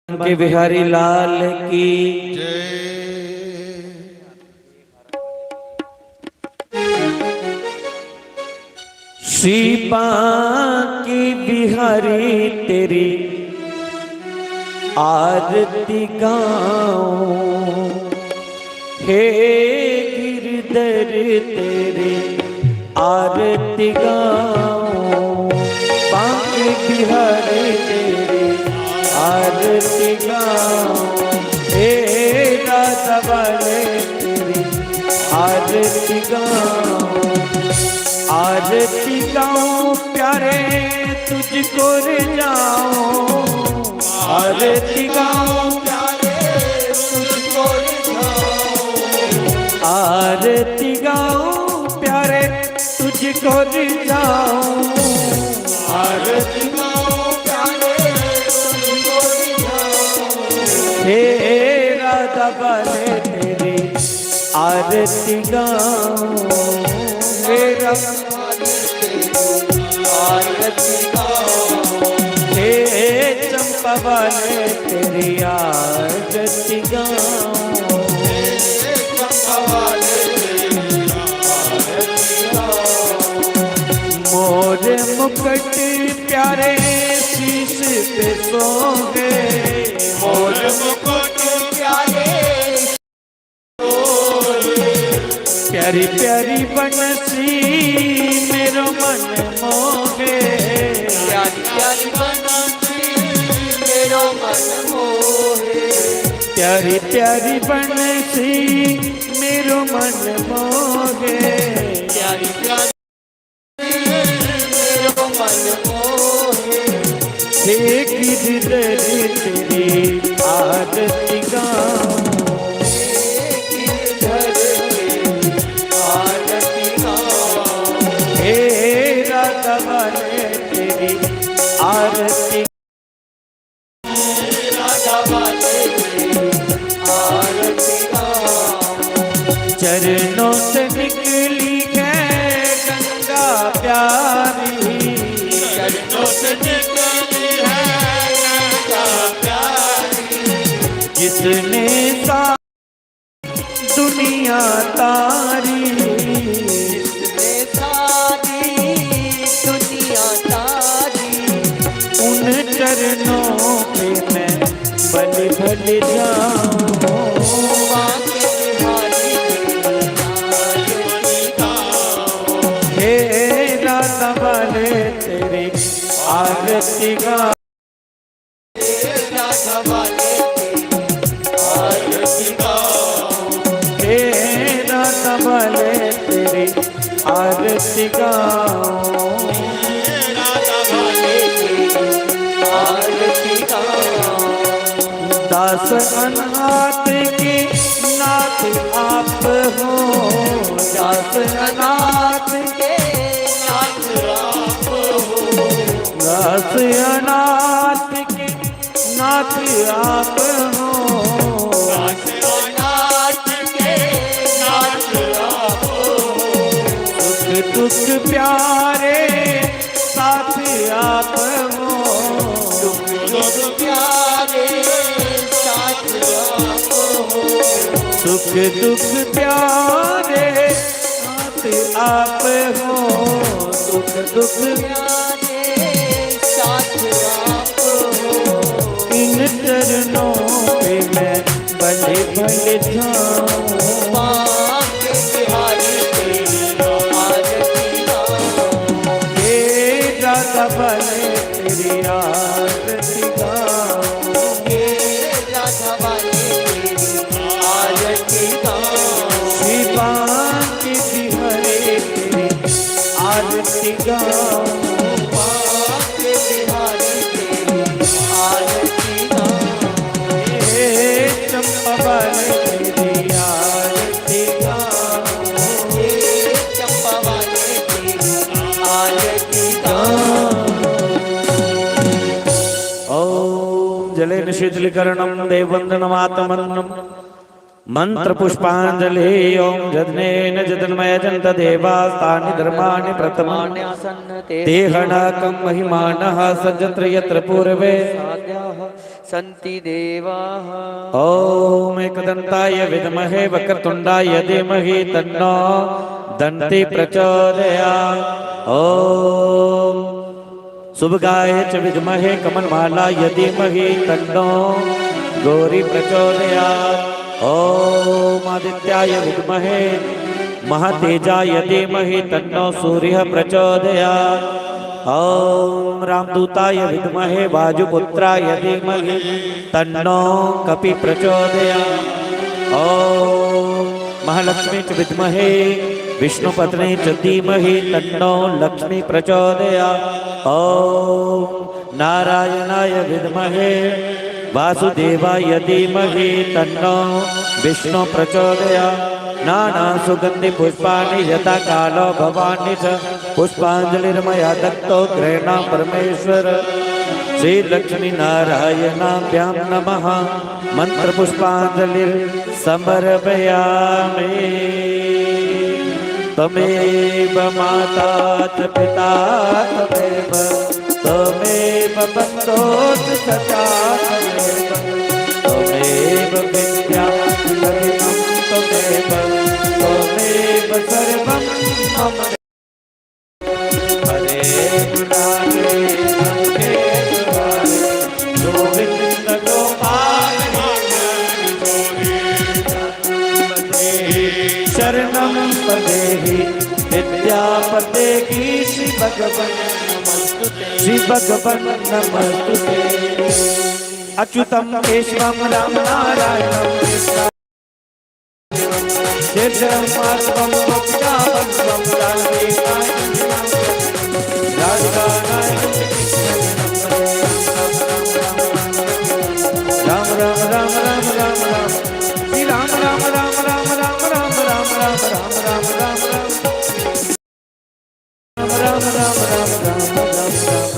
के बिहारी लाल की। श्री बांके बिहारी तेरी आरती गाऊं, हे गिरधर तेरी आरती गाऊं, बांके बिहारी तेरी आरती गाऊं, हे राधा वाले तेरी आरती गाऊं, आरती गाऊं प्यारे तुझको रिझाऊं, आरती गाऊं प्यारे तुझको रिझाऊं, आरती गाऊं प्यारे तुझको रिझाऊं, आरती गाऊं प्यारे तुझको रिझाऊं, हे राधा वाले तेरी आरती गाऊं, हे राधा वाले तेरी आरती गाऊं, हे चंपा वाले तेरी आरती गाऊं, हे चंपा वाले तेरी आरती गाऊं। मोर मुकुट प्यारे शीश पे सोहे, मोर मुकुट प्यारे, प्यारी प्यारी बंसी मेरो मन मोहे, प्यारी प्यारी बंसी मेरो मन मोहे, प्यारी प्यारी बंसी मेरो मन मोहे, प्यारी प्यारी मेरो मन मोहे, हे गिरधर तेरी आरती गाऊं, हे गिरधर तेरी आरती गाऊं, हे राधा वाले तेरी आरती। चरणों से निकली है गंगा प्यारी, चरणों से निकली है गंगा प्यारी, जिसने सा दुनिया तारी, जिसने सारी दुनिया तारी, उन चरणों पे मैं बलि बलि जाऊं। बांके बिहारी तेरी आरती गाऊं। हे राधा वाले तेरी आरती गाऊं। हे राधा वाले तेरी आरती गाऊं। दास अनाथ के नाथ आप हो, दास अनाथ के नाथ आप हो, दास अनाथ के नाथ आप हो, नाथ के नाथ आप हो। सुख दुख प्यारे साथ आप हो, सुख दुख प्यारे साथ आप हो। सुख दुख प्यारे साथ आप हो, सुख दुख प्यारे साथ आप हो। इन चरणों पे मैं बलि बलि जाऊं। बांके बिहारी तेरी आरती गाऊं। हे राधा वाले तेरी आरती गाऊं। हे राधा वाले तेरी आरती गाऊं। जलेन शीतलीकरणं देववन्दनमात्मनं। मन्त्रपुष्पाञ्जलिः। ॐ जदनेन जदन्मयजन्तदेवास्तानि धर्माणि प्रथमानि आसन्नते देहनाकं महिमानः सञ्जत्र यत्र पूर्वे साध्याः सन्ति देवाः। ॐ एकदन्ताय विद्महे वक्रतुण्डाय धीमहि तन्नो दन्ती प्रचोदयात्। ॐ सुभगाय च विद्महे कमलमालाय धीमहि तन्नो गौरी प्रचोदयात्। ॐ आदित्याय विद्महे महातेजाय धीमहि तन्नो सूर्यः प्रचोदयात्। ॐ रामदूताय विद्महे वायुपुत्राय धीमहि तन्नो कपि प्रचोदयात्। ॐ महालक्ष्मी च विद्महे विष्णुपत्नी च धीमहि तन्नो लक्ष्मी प्रचोदयात्। ॐ नारायणाय विद्महे वासुदेवाय धीमहि तन्नो विष्णु प्रचोदयात्। नानासुगन्धिपुष्पाणि यथा कालो भवानि च पुष्पाञ्जलिर्मया दत्तो गृह्णातु परमेश्वर। श्रीलक्ष्मीनारायणाभ्यां नमः। मन्त्रपुष्पाञ्जलिर् समर्पयामि। त्वमेव माता च पिता त्वमेव, त्वमेव बन्धो च सखा त्वमेव, त्वमेव विद्या च ललितं त्वमेव, त्वमेव सर्वं मम। हरे मुरारे रंगे मुरारे, गोविंद गोपाल हरि शरणं पदेहि विद्यापदेहि श्री भगवन् नमस्तुते, श्री भगवन् नमस्तुते। अच्युतं केशवं रामनारायणं कृष्णं शीर्षं माधवं गोपिकावल्लभं राधे राधिका नायकं